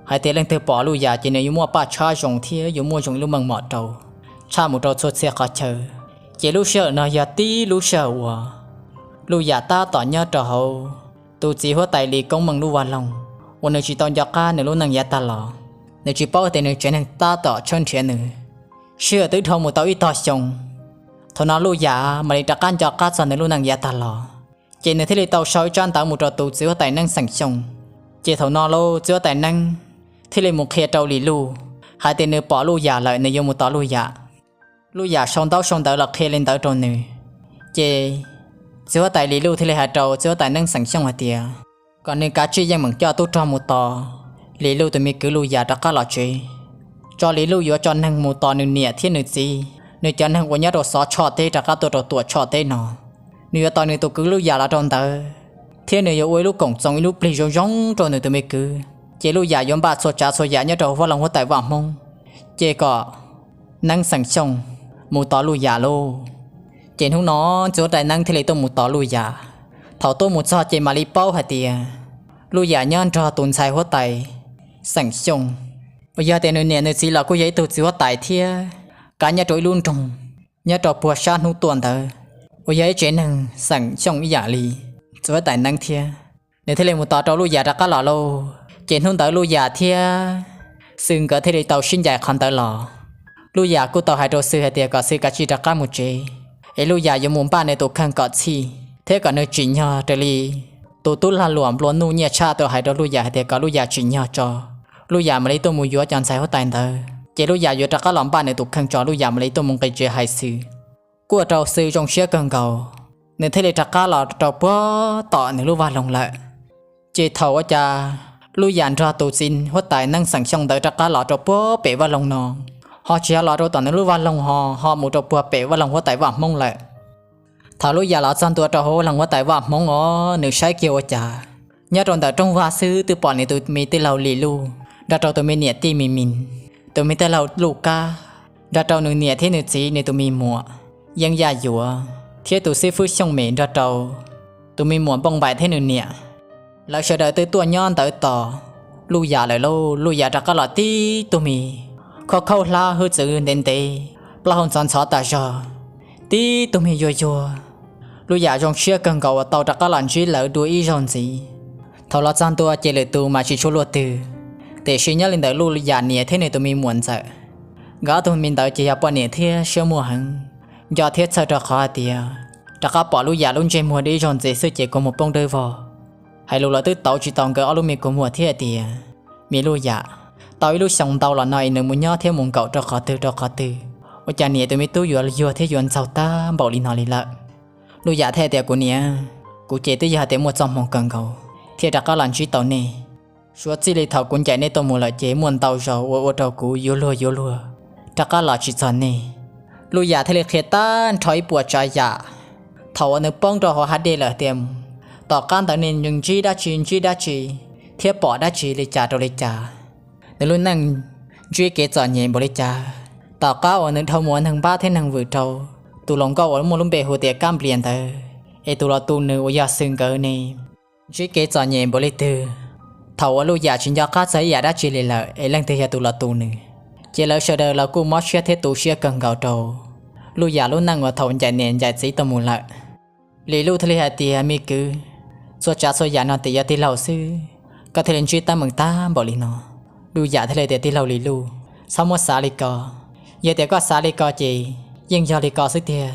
hais tias leej twg pom Luj Yam ces nws yuav muaj paj tshab zoo thiab yuav muaj zoo ib lub meej mom rau, tshaj mus rau txhua txhia qhov chaw. Ces lub sij hawm no yog tib lub sij hawm uas Luj Yam tab tom nyob rau hauv tus txiv huab tais Lis Koob Meej lub vaj loog uas nws tsis tau nco qab nws lub neej yav tag los. Nws tsis paub tias nws tsev neeg tab tom tshawb nrhiav nws. Sij hawm twb dhau mus tau ib tog xyoo, thaum no Luj Yam mam li rov qab nco qab txog nws lub neej yav tag los, ces nws thiaj li tau sau ib tsab ntawv mus rau tus txiv huab tais Neeb xeem Xyooj. Ces thaum no lauj, txiv huab tais Neeb thiaj li mus qhia rau Lis Luj hais tias nws pom Luj Yam lawm, nws yuav mus tos Luj Yam. Luj Yam sau ntaub sau ntawv los qhia li ntawd rau nws, ces txiv huab tais Lis Luj thiaj li hais rau txiv huab tais Neeb xeem Xyooj hais tias kom nws kav tsij yeej meem coj tub rog mus tos Lis Luj tus me kwv Luj Yam rov qab los tsev, tso Lis Luj yuav tso neeg mus tos nws niam thiab nws txiv, nws cov neeg uas nyob rau Xov Tsho teb rov qab tuaj rau Tuam Tsho teb no. Nws yuav tos nws tus kwv Luj Yam los rau ntawd, thiab nws yuav ua ib lub koom txoos ib lub plig zoo zoo rau nws tus me kwv, Ces Luj Yam yuav npaj txhua tsav txhua yam nyob rau hauv vaj loog huab tais Vaj Hmoob, ces kom Neeb xeem Xyooj mus tos Luj Yam lauj. Ces hnub no txiv huab tais Neeb thiaj li tuaj mus tos Luj Yam. Thaum tuaj mus txog ces mam li paub hais tias Luj Yam nyob nrog tus ntxhais huab tais xeem Xyooj, uas yog tias nws niam nws txiv los kuj yog ib tug txiv huab tais thiab, kav nyob rau ib lub nroog nyob rau puag sab hnub tuaj ntawd, uas yog ib tsev neeg xeem Xyooj ib yam li txiv huab tais Neeb thiab. Nws thiaj li mus tos rau Luj Yam rov qab los lauj. Ces hnub ntawd Luj Yam thiab Xwm nkawd thiaj li tau sib ncaim qhov ntawd los. Luj Yam kuj tau hais rau Xwm hais tias kom Xwm kav tsij rov qab mus tsev, es Luj Yam yuav mus npaj nws tus kheej kom txhij thiab kom nws tsim nyog raws li tus tub lag luam nplua nuj Nyiaj Tshaj tau hais rau Luj Yam hais tias kom Luj Yam tsim nyog tso, Luj Yam mam li tuaj mus yuav cov ntxhais huab tais ntawd, ces Luj Yam yuav rov qab los npaj nws tus kheej tso, Luj Yam mam li tuaj mus nqis tsev hais Xwm. Kuj ua rau Xwm zoo siab kawg nkaus, nws thiaj li rov qab los rau puag tom nws lub vaj loog lawm. Ces thaum ua cas Luj Yam nrog tus txiv huab tais Neeb xeem Xyooj ntawd rov qab los rau puag pem vaj loog no, ho tsis yog los rau tom nws lub vaj loog ho, ho mus rau puag pem vaj loog huab tais Vaj Hmoob lawm. Thaum Luj Yam los txog ntua rau hauv vaj loog huab tais Vaj Hmoob os, nws saib kiag ua cas nyob rau ntawm rooj vag xwb twb pom nws tus me tij laug Lis Luj nrog rau tus me niam tij Mis Mis, tus me tij laug Luj Kab nrog rau nws niam thiab nws txiv nws tus me muam Yeeb Yaj Yuav thiab tus xib fwb Xyooj Mem nrog rau tus me muam Npoo Npaim thiab nws niam. Lawv sawv daws twb tuaj nyob ntawd tos Luj Yam lawm lauj. Luj Yam rov qab los tib tug me khauj khaub hlab hwj txwv ntev ntev, plaub hau ntxhov ntxhov tas zog, tib tug me yuag yuag. Luj Yam zoo siab kawg nkaus uas tau rov qab los ntsib lawv dua ib zaug ntxiv. Thaum los txog ntua ces lwm tus mas tsis tshua luaj twg, tiam sis nyob li ntawm Luj Yam niam thiab nws tus me muam ntxawm, nkawd ob tug me ntawd ces yog poj niam thiab siab muaj heev, nco thiab txhawj rau qhov hais tias rov qab pom Luj Yam lub ntsej muag dua ib zaug ntxiv xwb ces kua muag poob dawb vog. Hais lus los twb tauv tsis tau nkawd ob lub me kua muag thiab hais tias, me Luj Yam, tau ib lub xyoo ntau los no es nws mus nyob thiab mus nkaum rau qhov twg rau qhov twg, ua cas niam tus me tub yuav yuag thiab yuav ntxaug tag npaum li no li lawm. Luj Yam thiaj tias, kuv niam, kuv ces twb yog hais tias muaj txoj hmoo kawg nkaus thiaj rov qab los ntsib tau nej. Suav txij li thaum kuv ncaim nej tuaj mus lawm ces muaj ntau zaus uas ua rau kuv yuav luag yuav luag rov qab los tsis txog nej. Luj Yam thiaj li qhia tag nrho ib puas tsav yam, thaum uas nws poob rau hauv hav dej lawm tias tom qab ntawd nws ntsib dab tsi ntsib dab tsi thiab pom dab tsi li cas rau li cas, nws lub neej ntsib kev txom nyem npaum li cas. Tom qab uas nws dhau mus ua neeg npab thiab neeg vwm rau tus hluas nkauj uas muaj lub npe hu tias Kab Nplias ntawd, es tus los tu nws uas yog Xwm nkawd ne, ntsib kev txom nyem npaum li twg. Thaum uas Luj Yam tsis nco qab txog ib yam dab tsi li lawm es leej twg yog tus los tu nws, ces lawv sawv daws los kuj mob siab thiab tu siab kawg nkaus rau Luj Yam lub neej uas thaum ncaim niam ncaim txiv tuaj mus lawm. Lis Luj thiaj li hais tias, me kwv, txhua tsav txhua yam no tias yog tij laug xwb, koj thiaj li ntsib teeb meem tag npaum li no. Luj Yam thiaj li tias, tij laug Lis Luj, txhob muab xav li ko. Yog tias koj xav li ko ces yeej yog li ko xwb tiag,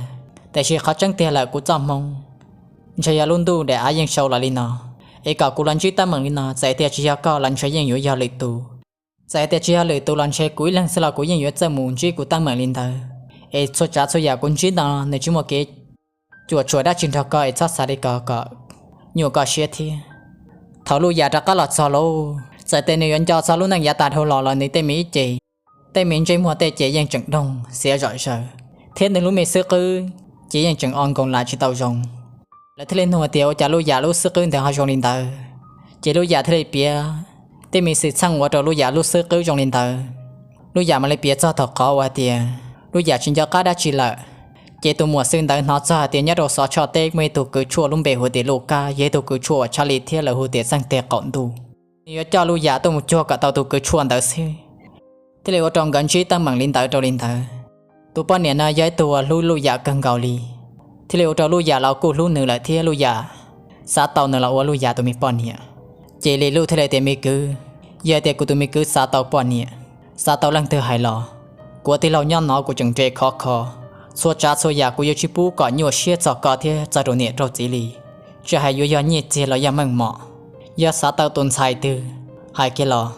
tiam sis qhov tseeb tiag lawm kuv txoj hmoo ntshe yog lub ntuj daim av yeej sau los li no, es kom kuv los ntsib teeb meem li no, txawm tias tsis yog koj los ntshe yeej yuav yog lwm tus. Txawm tias tsis yog lwm tus los ntshe kuv ib leeg xwb los kuv yeej yuav txawj mus ntsib kuv teeb meem li ntawd. Es txhua tsav txhua yam kuv ntsib no nws tsis muaj kev cuam tshuam dab tsi nrog koj es txhob xav li ko kom nyuaj koj siab thiab. Thaum Luj Yam rov qab los txog lauj, txawm tias nws yuav nco txog lub neej yav tas dhau los los nws tej me ib ce, tej me ntsej muag tej ces yeej tseem doog xiav zom zaws, thiab nws lub me xwb qwb ces yeej tseem o nkoos lam tsis tau zoo. Lawv thiaj li nug tias ua cas Luj Yam lub xwb qwb ntawd ho zoo li ntawd, ces Luj Yam thiaj li piav tej me xwm txheej ua rau Luj Yam lub xwb qwb zoo li ntawd. Luj Yam mam li piav txog thaum qhov uas hais tias Luj Yam tsis nco qab dab tsi lawm, ces tus muam Xwm ntawd hnov txog hais tias nyob rau Xov Tshoj teb muaj ib tug kws tshuaj lub npe hu tias Luj Kab, yog ib tug kws tshuaj uas tshaj li thiab lawv hu tias txeeg teg qaum ntuj. Nws yuav coj Luj Yam tuaj mus cuag kom tau tus kws tshuaj ntawd xwb, thiaj li ua rau nkawd ntsib teeb meem li ntawd rau li ntawd. Tus poj niam no yog ib tug uas hlub Luj Yam kawg nkaus li, thiaj li ua rau Luj Yam los kuj hlub nws lawm thiab Luj Yam xav tau nws los ua Luj Yam tus me poj niam. Ces Lis Luj thiaj li tias, me kwv, yog tias kuv tus me kwv xav tau poj niam, xav tau leej twg hais los, kuv ua tij laug nyob no kuv tseem nres khov kho. Txhua tsav txhua yam kuv yuav tsis pub kom nyuaj siab txog koj thiab txog rau niam rau txiv li, tsis hais yuav yog nyiaj txiag los yog meej mom. Yog xav tau tus ntxhais twg, hais kiag los,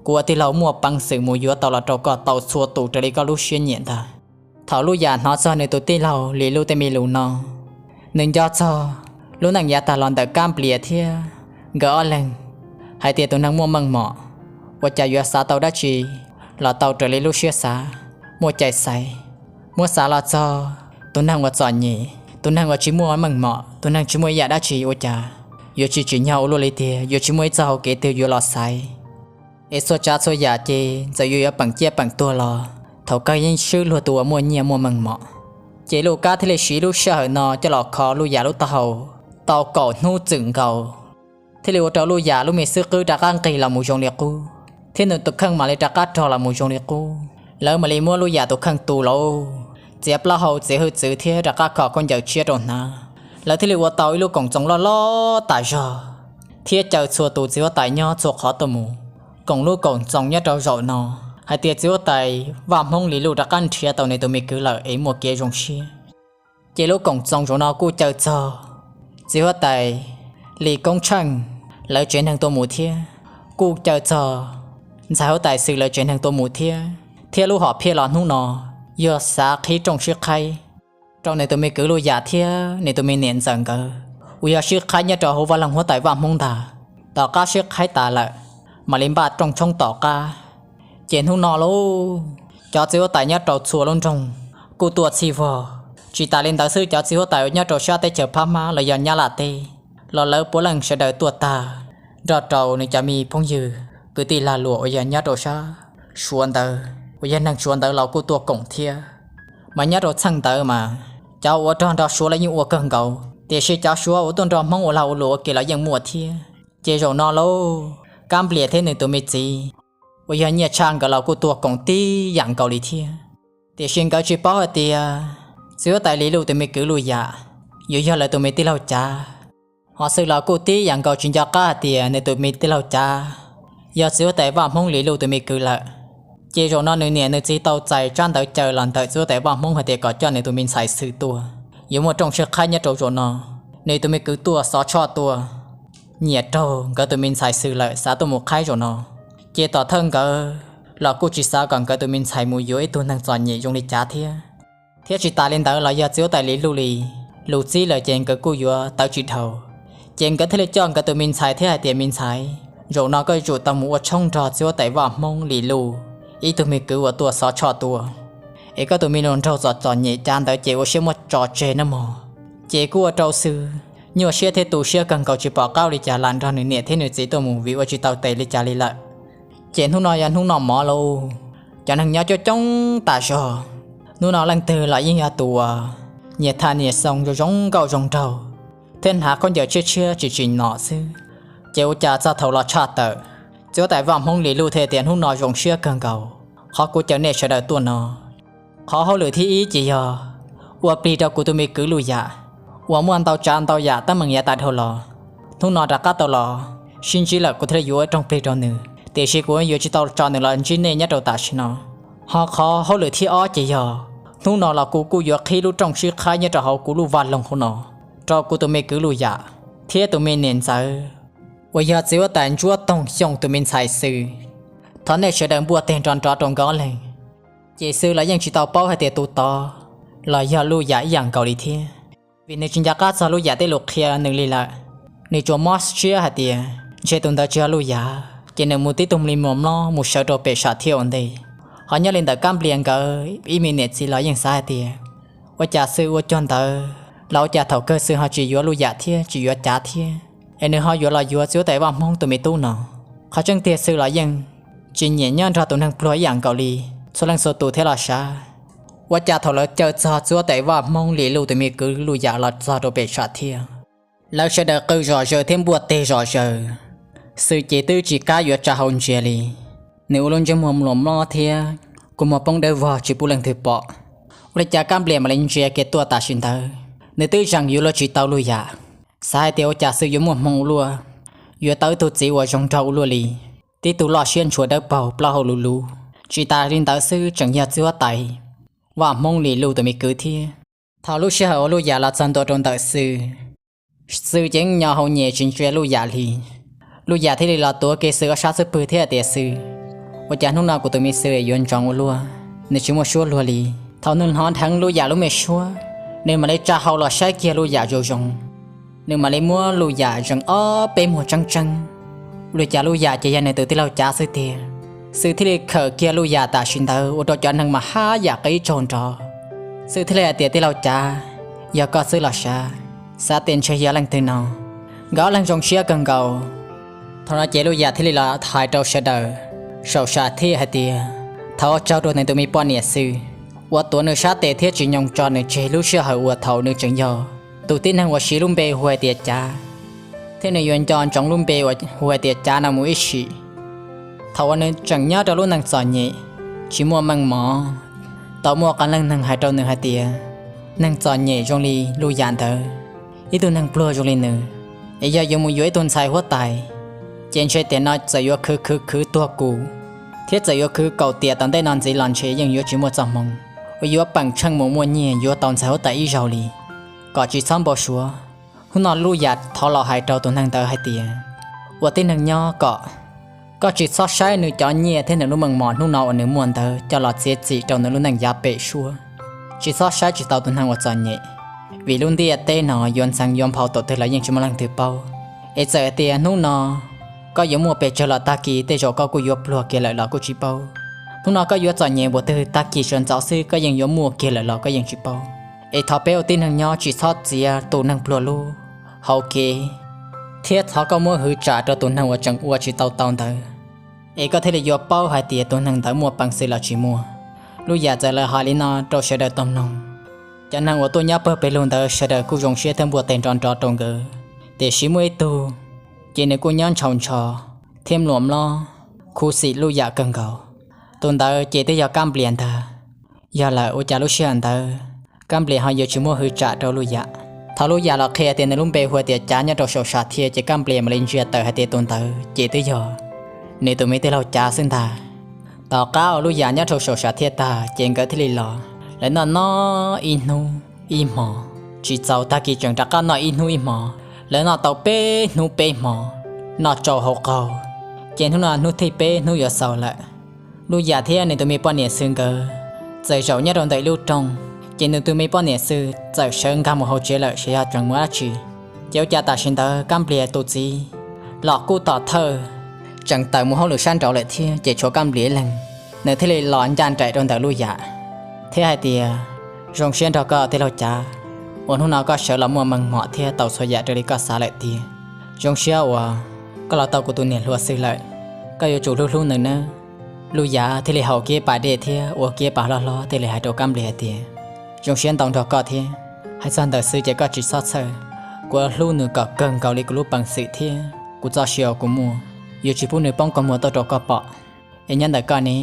kuv ua tij laug muaj peev xwm mus yuav tau los rau koj tau txhua tus raws li koj lub siab nyiam ntag. Thaum Luj Yam hnov txog nws tus tij laug Lis Luj tej me lus no, nws nco txog lub neej yav tag los ntawm Kab Nplias thiab nkawd ob leeg, hais tias tus neeg muaj meej mom, ua cas yuav xav tau dab tsi los tau raws li lub siab xav, muaj cai xaiv. Muab xav los txog tus neeg uas txom nyem, tus neeg uas tsis muaj meej mom, tus neeg tsis muaj ib yam dab tsi ua cas yuav tsis tsim nyog ua luaj li tiag, yuav tsis muaj ib txoj hau kev twg yuav los xaiv. Es txhua tsav txhua yam ces txawm yuav yuav peem ciaj peem tuag los thaum kawg yeej swb luag tus uas muaj nyiaj muaj meej mom. Ces Luj Kab thiaj li siv lub sij hawm no coj los kho Luj Yam lub taub hau tau kaum hnub txwm nkaus, thiaj li ua rau Luj Yam lub me xub qwb rov qab nqig los mus zoo li qub, thiab nws tus kheej mam li rov qab rog los mus zoo li qub. Lawv mam li muab Luj Yam tus kheej tu lauj, txiav plaub hau txiav hwj txwv thiab rov qab kho khaub ncaws tshiab rau hnav. Lawv thiaj li ua tau ib lub koom txoos loj loj tas zog thiab caw txhua tus txiv huab tais nyob txhua qhov tuaj mus koom lub koom txoos nyob rau zaum no hais tias txiv huab tais Vaj Hmoob Lis Luj rov qab nrhiav tau nws tus me kwv lawm es muaj kev zoo siab. Ces lub koom txoos zaum no kuj caw txog txiv huab tais Lis Koob Tsheej lawv tsev neeg tuaj mus thiab, kuj caw txog ntxhais huab tais Xwm lawv tsev neeg tuaj mus thiab, thiab lub hom phiaj los hnub no yog xav qhib rooj sib qhaib rau nws tus me kwv Luj Yam thiab nws tus me niam ntxawm nkawd uas yog sib qhaib nyob rau hauv vaj loog huab tais Vaj Hmoob ntag. Tom qab sib qhaib tas lawm, mam li npaj rooj tshoob tom qab. Ces hnub no lauj, cov txiv huab tais nyob rau txhua lub nroog kuj tuaj txhij vog. Tsis tas li ntawd xwb, cov txiv huab tais nyob rau sab teb chaws Phab Hmab los yog Nyab Laj teb los lawv puav leej sawv daws tuaj tag, nrog rau nws cov me phooj ywg kwv tij lag luam uas yog nyob rau sab Suav ntawd uas yog neeg Suav ntawd los kuj tuaj koom thiab. Mas nyob rau txheej ntawd mas cov ua rog nrog Suav los yeej ua kawg nkaus, tiam sis cov Suav uas tuaj nrog Hmoob ua lag ua luam ua ke los yeej muaj thiab. Ces zaum no lauj, Kab Nplias thiab nws tus me txiv uas yog Nyiaj Tshaj nkawd los kuj tuaj koom tib yam nkaus li thiab. Tiam sis nkawd tsis paub hais tias txiv huab tais Lis Luj tus me kwv Luj Yam yuav yog lawv tus me tij laug Cav. Ho Xwm los kuj tib yam nkaus tsis nco qab hais tias nws tus me tij laug Cav yog txiv huab tais Vaj Hmoob Lis Luj tus me kwv lawm. Ces zaum no nws niam nws txiv tau txais tsab ntawv caw los ntawm txiv huab tais Vaj Hmoob hais tias kom coj nws tus me ntxhais Xwm tuaj, yuav muaj rooj sib qhaib nyob rau zaum no. Nws tus me kwv tuaj xov tshoj tuaj, nyiam raug nkawd tus me ntxhais Xwm lawm xav tuaj mus qhaib zaum no. Ces tom thawj nkawd los kuj tsis xav kom nkawd tus me ntxhais mus yuav ib tug neeg txom nyem zoo li Cav thiab. Thiab tsis tas li ntawd los yog txiv huab tais Lis Luj li, lus txib lawm ces nkawd kuj yuav tawv tsis dhau. Ces nkawd thiaj li coj nkawd tus me ntxhais thiab hais tias, me ntxhais, zaum no koj yuav tsum tau mus ua tshoob nrog txiv huab tais Vaj Hmoob Lis Luj ib tug me kwv uas tuaj xov tshoj tuaj, es koj tus me nus nraug txom txom nyem Cav ntawd ces ua siab muab tso tseg nawb mog. Ces kuj ua rau Xwm nyuaj siab thiab tu siab kawg nkaus tsis pom qab ua li cas lam nrog nws niam thiab nws txiv tuaj mus vim ua tsis tau tes li cas li lawm. Ces hnub no yog hnub noj mov lauj, cov neeg nyob coob coob tas zog. Hnub no leej twg los yeej yog tus uas nyias tham nyias xoo zoo zoo nkauj zoo nraug, thiab hnav khaub ncaws tshiab tshiab tsis tsim nom xwb. Ces ua cas txog thaum los tshaj tawm, txiv huab tais Vaj Hmoob Lis Luj thiaj tias, hnub no zoo siab kawg nkaus, qhov kuv caw nej sawv daws tuaj no, qhov hauj lwm thib ib ces yog ua plig rau kuv tus me kwv Luj Yam uas muaj ntau tsav ntau yam teeb meem yav tas dhau los. Hnub no rov qab tau los sib ntsib lawm kuv thiaj li yuav ua rooj plig rau nws, tiam sis kuv yuav tsis tau tso nws los ntsib nej nyob rau tam sim no. Ho qhov hauj lwm thib ob ces yog hnub no los kuv kuj yuav qhib lub rooj sib qhaib nyob rau hauv kuv lub vaj loog hauv no rau kuv tus me kwv Luj Yam thiab tus me niam ntxawm uas yog txiv huab tais Ntsuab Toog Xyooj tus me ntxhais Xwm. Thov nej sawv daws npuaj teg nrov nrov rau nkawd ob leeg. Ces Xwm los yeej tsis tau paub hais tias tus tod los yog Luj Yam ib yam nkaus li thiab, vim nws tsis nco qab txog Luj Yam tej lus qhia nws li lawm. Nws tsuas mob siab hais tias ntshe tus ntawd tsis yog Luj Yam, ces nws mus tib tug mlis mos mlob mus sawv rau pem sam thiaj ua ntej. Ho nyob li ntawm Kab Nplias nkawd ib me niam txiv los yeej xav hais tias, ua cas Xwm ua cuag ntawd los ua cas thaum kawg Xwm ho tsis yuav Luj Yam thiab tsis yuav Cav thiab, es nws ho yuav los yuav txiv huab tais Vaj Hmoob tus me tub no. Qhov tseeb tiag Xwm los yeej tsis nyiam nyob nrog tus neeg pluag ib yam nkaus li txhua leej txhua tus thiab los sav. Ua cas thaum lawv caw txog txiv huab tais Vaj Hmoob Lis Luj tus me kwv Luj Yam los txog rau pem sam thiaj, lawv sawv daws qw zom zaws thiab npuaj teg zom zaws. Xwm ces twb tsis kam yuav tsa hau ntsia li. Nws ua lub ntsej muag mluas mlob thiab kua muag poob dawb vog tsis pub leej twg pom. Ua li cas Kab Nplias mam li ntsia kiag tuaj tam sim ntawd, nws twb zeem yuav luag tsis tau Luj Yam, xav hais tias ua cas Xwm yuav muaj hmoo ua luaj, yuav tau ib tug txiv uas zoo nraug ua luaj li, tib tug loj siab ntshua dawb paug plaub hau luv luv. Tsis tas li ntawd xwb tseem yog txiv huab tais Vaj Hmoob Lis Luj tus me kwv thiab. Thaum lub sij hawm uas Luj Yam los txog ntua rau ntawm Xwm, Xwm ces nyo hau nyem tsis ntsia Luj Yam li. Luj Yam thiaj li los tuav kiag Xwm ob sab xub pwg thiab hais tias, Xwm, ua cas hnub no kuv tus me Xwm yuav ntsoov ua luaj, nws tsis muaj suab luag li. Thaum nws hnov dheev Luj Yam lub me suab, nws mam li tsa hau los saib kiag Luj Yam zoo zoo. Nws mam li muab Luj Yam zeem ob peb muag tseeb tseeb, ua li cas Luj Yam ces yog nws tus tij laug Cav xwb tiag. Xwm thiaj li khawm kiag Luj Yam tam sim ntawd ua rau cov neeg mas haj yam qib tsaug nrov. Xwm thiaj li hais tias, tij laug Cav, yog koj xwb los sav, xav tias ntshe yog leej twg no. Nkawd ob leeg zoo siab kawg nkaus. Thaum no ces Luj Yam thiaj li los hais rau sawv daws Saum sam thiaj hais tias thov ua tsaug rau nws tus me poj niam xwb uas tuav nws sab tes thiab tsis nyoos tso nws tseg lub sij hawm uas thaum nws tseem yog tus tib neeg uas siv lub npe hu hais tias Cav, thiab nws yuav nco ntsoov lub npe uas hu hais tias Cav no mus ib sim. Thaum uas nws tseem nyob rau lub neej txom nyem, tsis muaj meej mom, tau muaj qee leej neeg hais rau nws hais tias neeg txom nyem zoo li Luj Yam ntawd, ib tug neeg pluag zoo li nws, es yog yuav mus yuav ib tug ntxhais huab tais, ces ntshe tiam no txawm yuav khwv khwv khwv tuag kum, thiab txawm yuav khwv kaum tiam tom ntej no ntxiv los ntshe yeej yuav tsis muaj txoj hmoo uas yuav peem tsheej mus muaj nyiaj yuav tau ntxhais huab tais ib zaug li. Kom tsis txhob npau suav, hnub no Luj Yam thov los hais rau tus neeg ntawd hais tias, ua tib neeg nyob kom koj tsis txhob saib nws cov nyiaj thiab nws lub meej mom hnub no uas nws muaj ntawd coj los txiav txim rau nws lub neej yav pem suab. Tsis txhob saib tsis taus tus neeg uas txom nyem, vim lub ntiaj teb no yuav ntxeev yuav nphau tus twg los yeej tsis muaj leej twg paub. Es txawm tias hnub no koj yuav muaj pes tsawg los tag kis tej zaum koj kuj yuav pluag kiag lawm los kuj tsis paub. Hnub no koj yuav txom nyem npaum twg tag kis sawv ntxov xwb koj yeej yuav muaj kiag lawm los koj yeej tsis paub. Es thov peb ua tib neeg nyob tsis txhob txiav tus neeg pluag lub hau kev, thiab thov koj muab hwv tsam rau tus neeg uas tseem ua tsis tau tau ntawd, es koj thiaj li yuav paub hais tias tus neeg ntawd muaj peev xwm los tsis muaj. Luj Yam txawm lawv hais li no rau sawv daws tau mloog. Cov neeg uas tuaj nyob pawg pes lug ntawd sawv daws kuj zoo siab thiab npuaj teg nrov nrov rau nkawd, tiam sis muaj ib tug, ces nws kuj nyob ntshaus ntsho thiab mluam mlob, khuv xim Luj Yam kawg nkaus. Tus ntawd ces twb yog Kab Nplias ntag. Yog lawm ua cas lub sij hawm ntawd Kab Nplias ho yuav tsis muab hwv tsam rau Luj Yam? Thaum Luj Yam los qhia tias nws lub npe hu tias Cav nyob rau saum sam thiaj ces Kab Nplias mam li ntsia tawm hais tias tus ntawd ces twb yog nws tus me tij laug Cav xwb ntag. Tom qab uas Luj Yam nyob rau saum sam thiaj tag ces nkawd thiaj li los, lawv noj noj ib hnub ib hmos, tsis txaus tag kis tseem rov qab noj ib hnub ib hmos, lawv noj tau peb hnub peb hmos, noj tsau hauv qaug. Ces hnub no hnub thib peb hnub yuav xaus lawm. Luj Yam thiab nws tus me poj niam xwb nkawd txawm zaum nyob rau ntawm ib lub rooj, ces nws tus me poj niam xwb txawm sawv nkag mus hauv tsev lawm xyov yog tseem mus dab tsi. Ces ua cas tam sim ntawd Kab Nplias tus txiv los kuj tom thawj tseem tawm mus hauj lwm sab nraud lawm thiab, ces tshuav Kab Nplias ib leeg, nws thiaj li los ncaj nraim rau ntawm Luj Yam thiab hais tias, zoo siab nrog koj tij laug Cav uas hnub no koj sawv los muaj meej mom thiab tau txhua yam raws li koj xav lawm tiag. Zoo siab uas koj los tau kuv tus niam hluas xwb lawm, koj yuav tsum hlub hlub nws nawb. Luj Yam thiaj li haus kiag pas dej thiab ua kiag pas hlob hlob thiaj li hais rau Kab Nplias hais tias, zoo siab ntau nrog koj thiab, hais txog ntawm xwb ces koj tsis txhob txhawj, kuv hlub nws kom kawg nkaus li kuv lub peev xwm thiab kuv txoj sia uas kuv muaj, yuav tsis pub nws poob kua muag tuaj rau koj pom. Es nyob ntawm koj ne,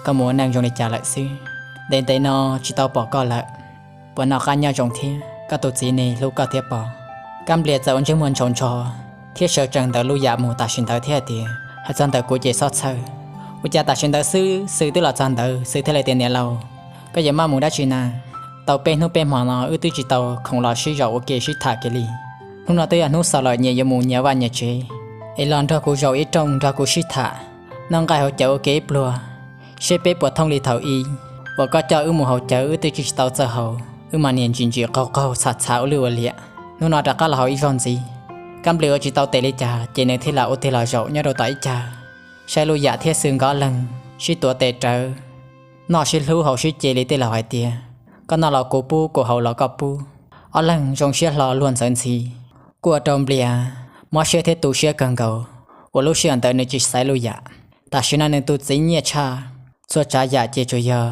koj mus ua neej zoo li cas lawm xwb? Ntev ntev no tsis tau pom koj lawm, puas noj qab nyob zoo thiab? Koj tus txiv ne hlub koj thiab pob? Kab Nplias txawm ua ntsej muag ntshaus ntsho thiab sawv tsees ntawm Luj Yam mus tam sim ntawd thiab hais tias, hais txog ntawm kuv ces txhob txhawj, ua cas tam sim ntawd xwb xwb twb los txog ntawd xwb thiaj li tias, niam laus, koj yuav maj mus dab tsi na? Tau peb hnub peb hmo no wb twb tsis tau khoom los sib zaum ua ke sib tham kiag li. Hnub no twb yog hnub xaus lawm, nyias yuav mus nyias vaj nyias tsev, es los nrog kuv zaum ib rooj nrog kuv sib tham, noj nqaij haus cawv ua ke ib pluag, seb peb puas thooj li thaum ub uas koj coj wb mus haus cawv wb twb tsis tau txawj haus, wb mas niaj ntsim ntsim qaug qaug txhav txhav ua lwj ua liam. Hnub no rov qab los haus ib zaug ntxiv. Kab Nplias ua tsis tau tes li cas ces nws thiaj lam ua tig los zaum nyob rau tom ib cag, saib Luj Yam thiab Xwb nkawd ob leeg sib tuav tes rawv, noj sib hlub haus sib ce li tej laus hais tias, koj noj los kuv pub, kuv haus los koj pub. Ob leeg zoo siab hlo luag ntxawv ntxhi, kuj ua rau Nplias mob siab thiab tu siab kawg nkaus uas lub sij hawm ntawd nws tsis xaiv Luj Yam. Tam sim no nws tus txiv nyiaj tshaj, txhua tsav yam ces tsuas yog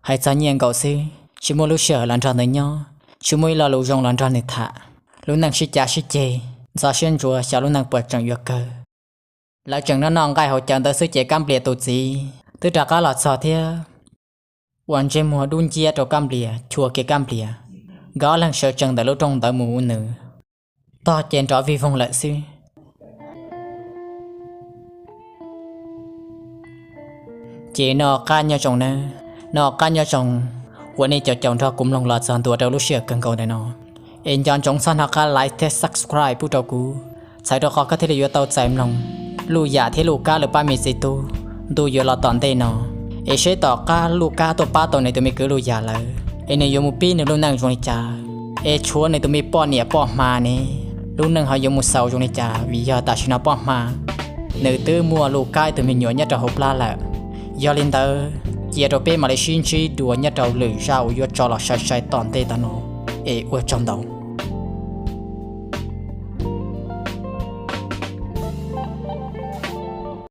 hais txog nyiaj nkaus xwb, tsis muaj lub sij hawm los nrog nws nyob, tsis muaj ib lo lus zoo los nrog nws tham. Lub neej sib cav sib ceg, ntxhov siab ntsuav xyov lub neej puas tseem yuav kawg. Lawv tseem noj noj nqaij haus cawv ntawd xwb ces Kab Nplias tus txiv twb rov qab los txog thiab ua ntsej muag dub nciab rau Kab Nplias, chua kiag Kab Nplias. Nkawd ob leeg sawv tsees ntawm lub rooj ntawd mus ua nws tog ces nrov vij voog lawm xwb. Ces noj qab nyob zoo nawb, noj qab nyob zoo uas nej caum caum nrog kuv mloog los txog ntua rau lub sij hawm kawg nkaus ntawm no. Es nco ntsoov txhob hnov qab like thiab subscribe pub rau kuv, txhawm rau qhov koj thiaj li yuav tau txais mloog Luj Yam thiab Luj Kab lawv pab me txiv tub ntu yuav los tom ntej no. Es seb tom qab Luj Kab tuaj pab tau nws tus me kwv Luj Yam lawm, es nws yuav mus pib nws lub neej zoo li cas, es tshuav nws tus me poj niam poj hma ne, lub neej ho yuav mus xaus zoo li cas, vim yog tam sim no poj hma nws twb muaj Luj Kab ib tug me nyuam nyob rau hauv plab lawm. Yog li ntawd, cia rau peb mam li sib ntsib dua nyob rau lwm zaj uas yuav tso los sai sai tom ntej tom no, es ua tsaug ntau.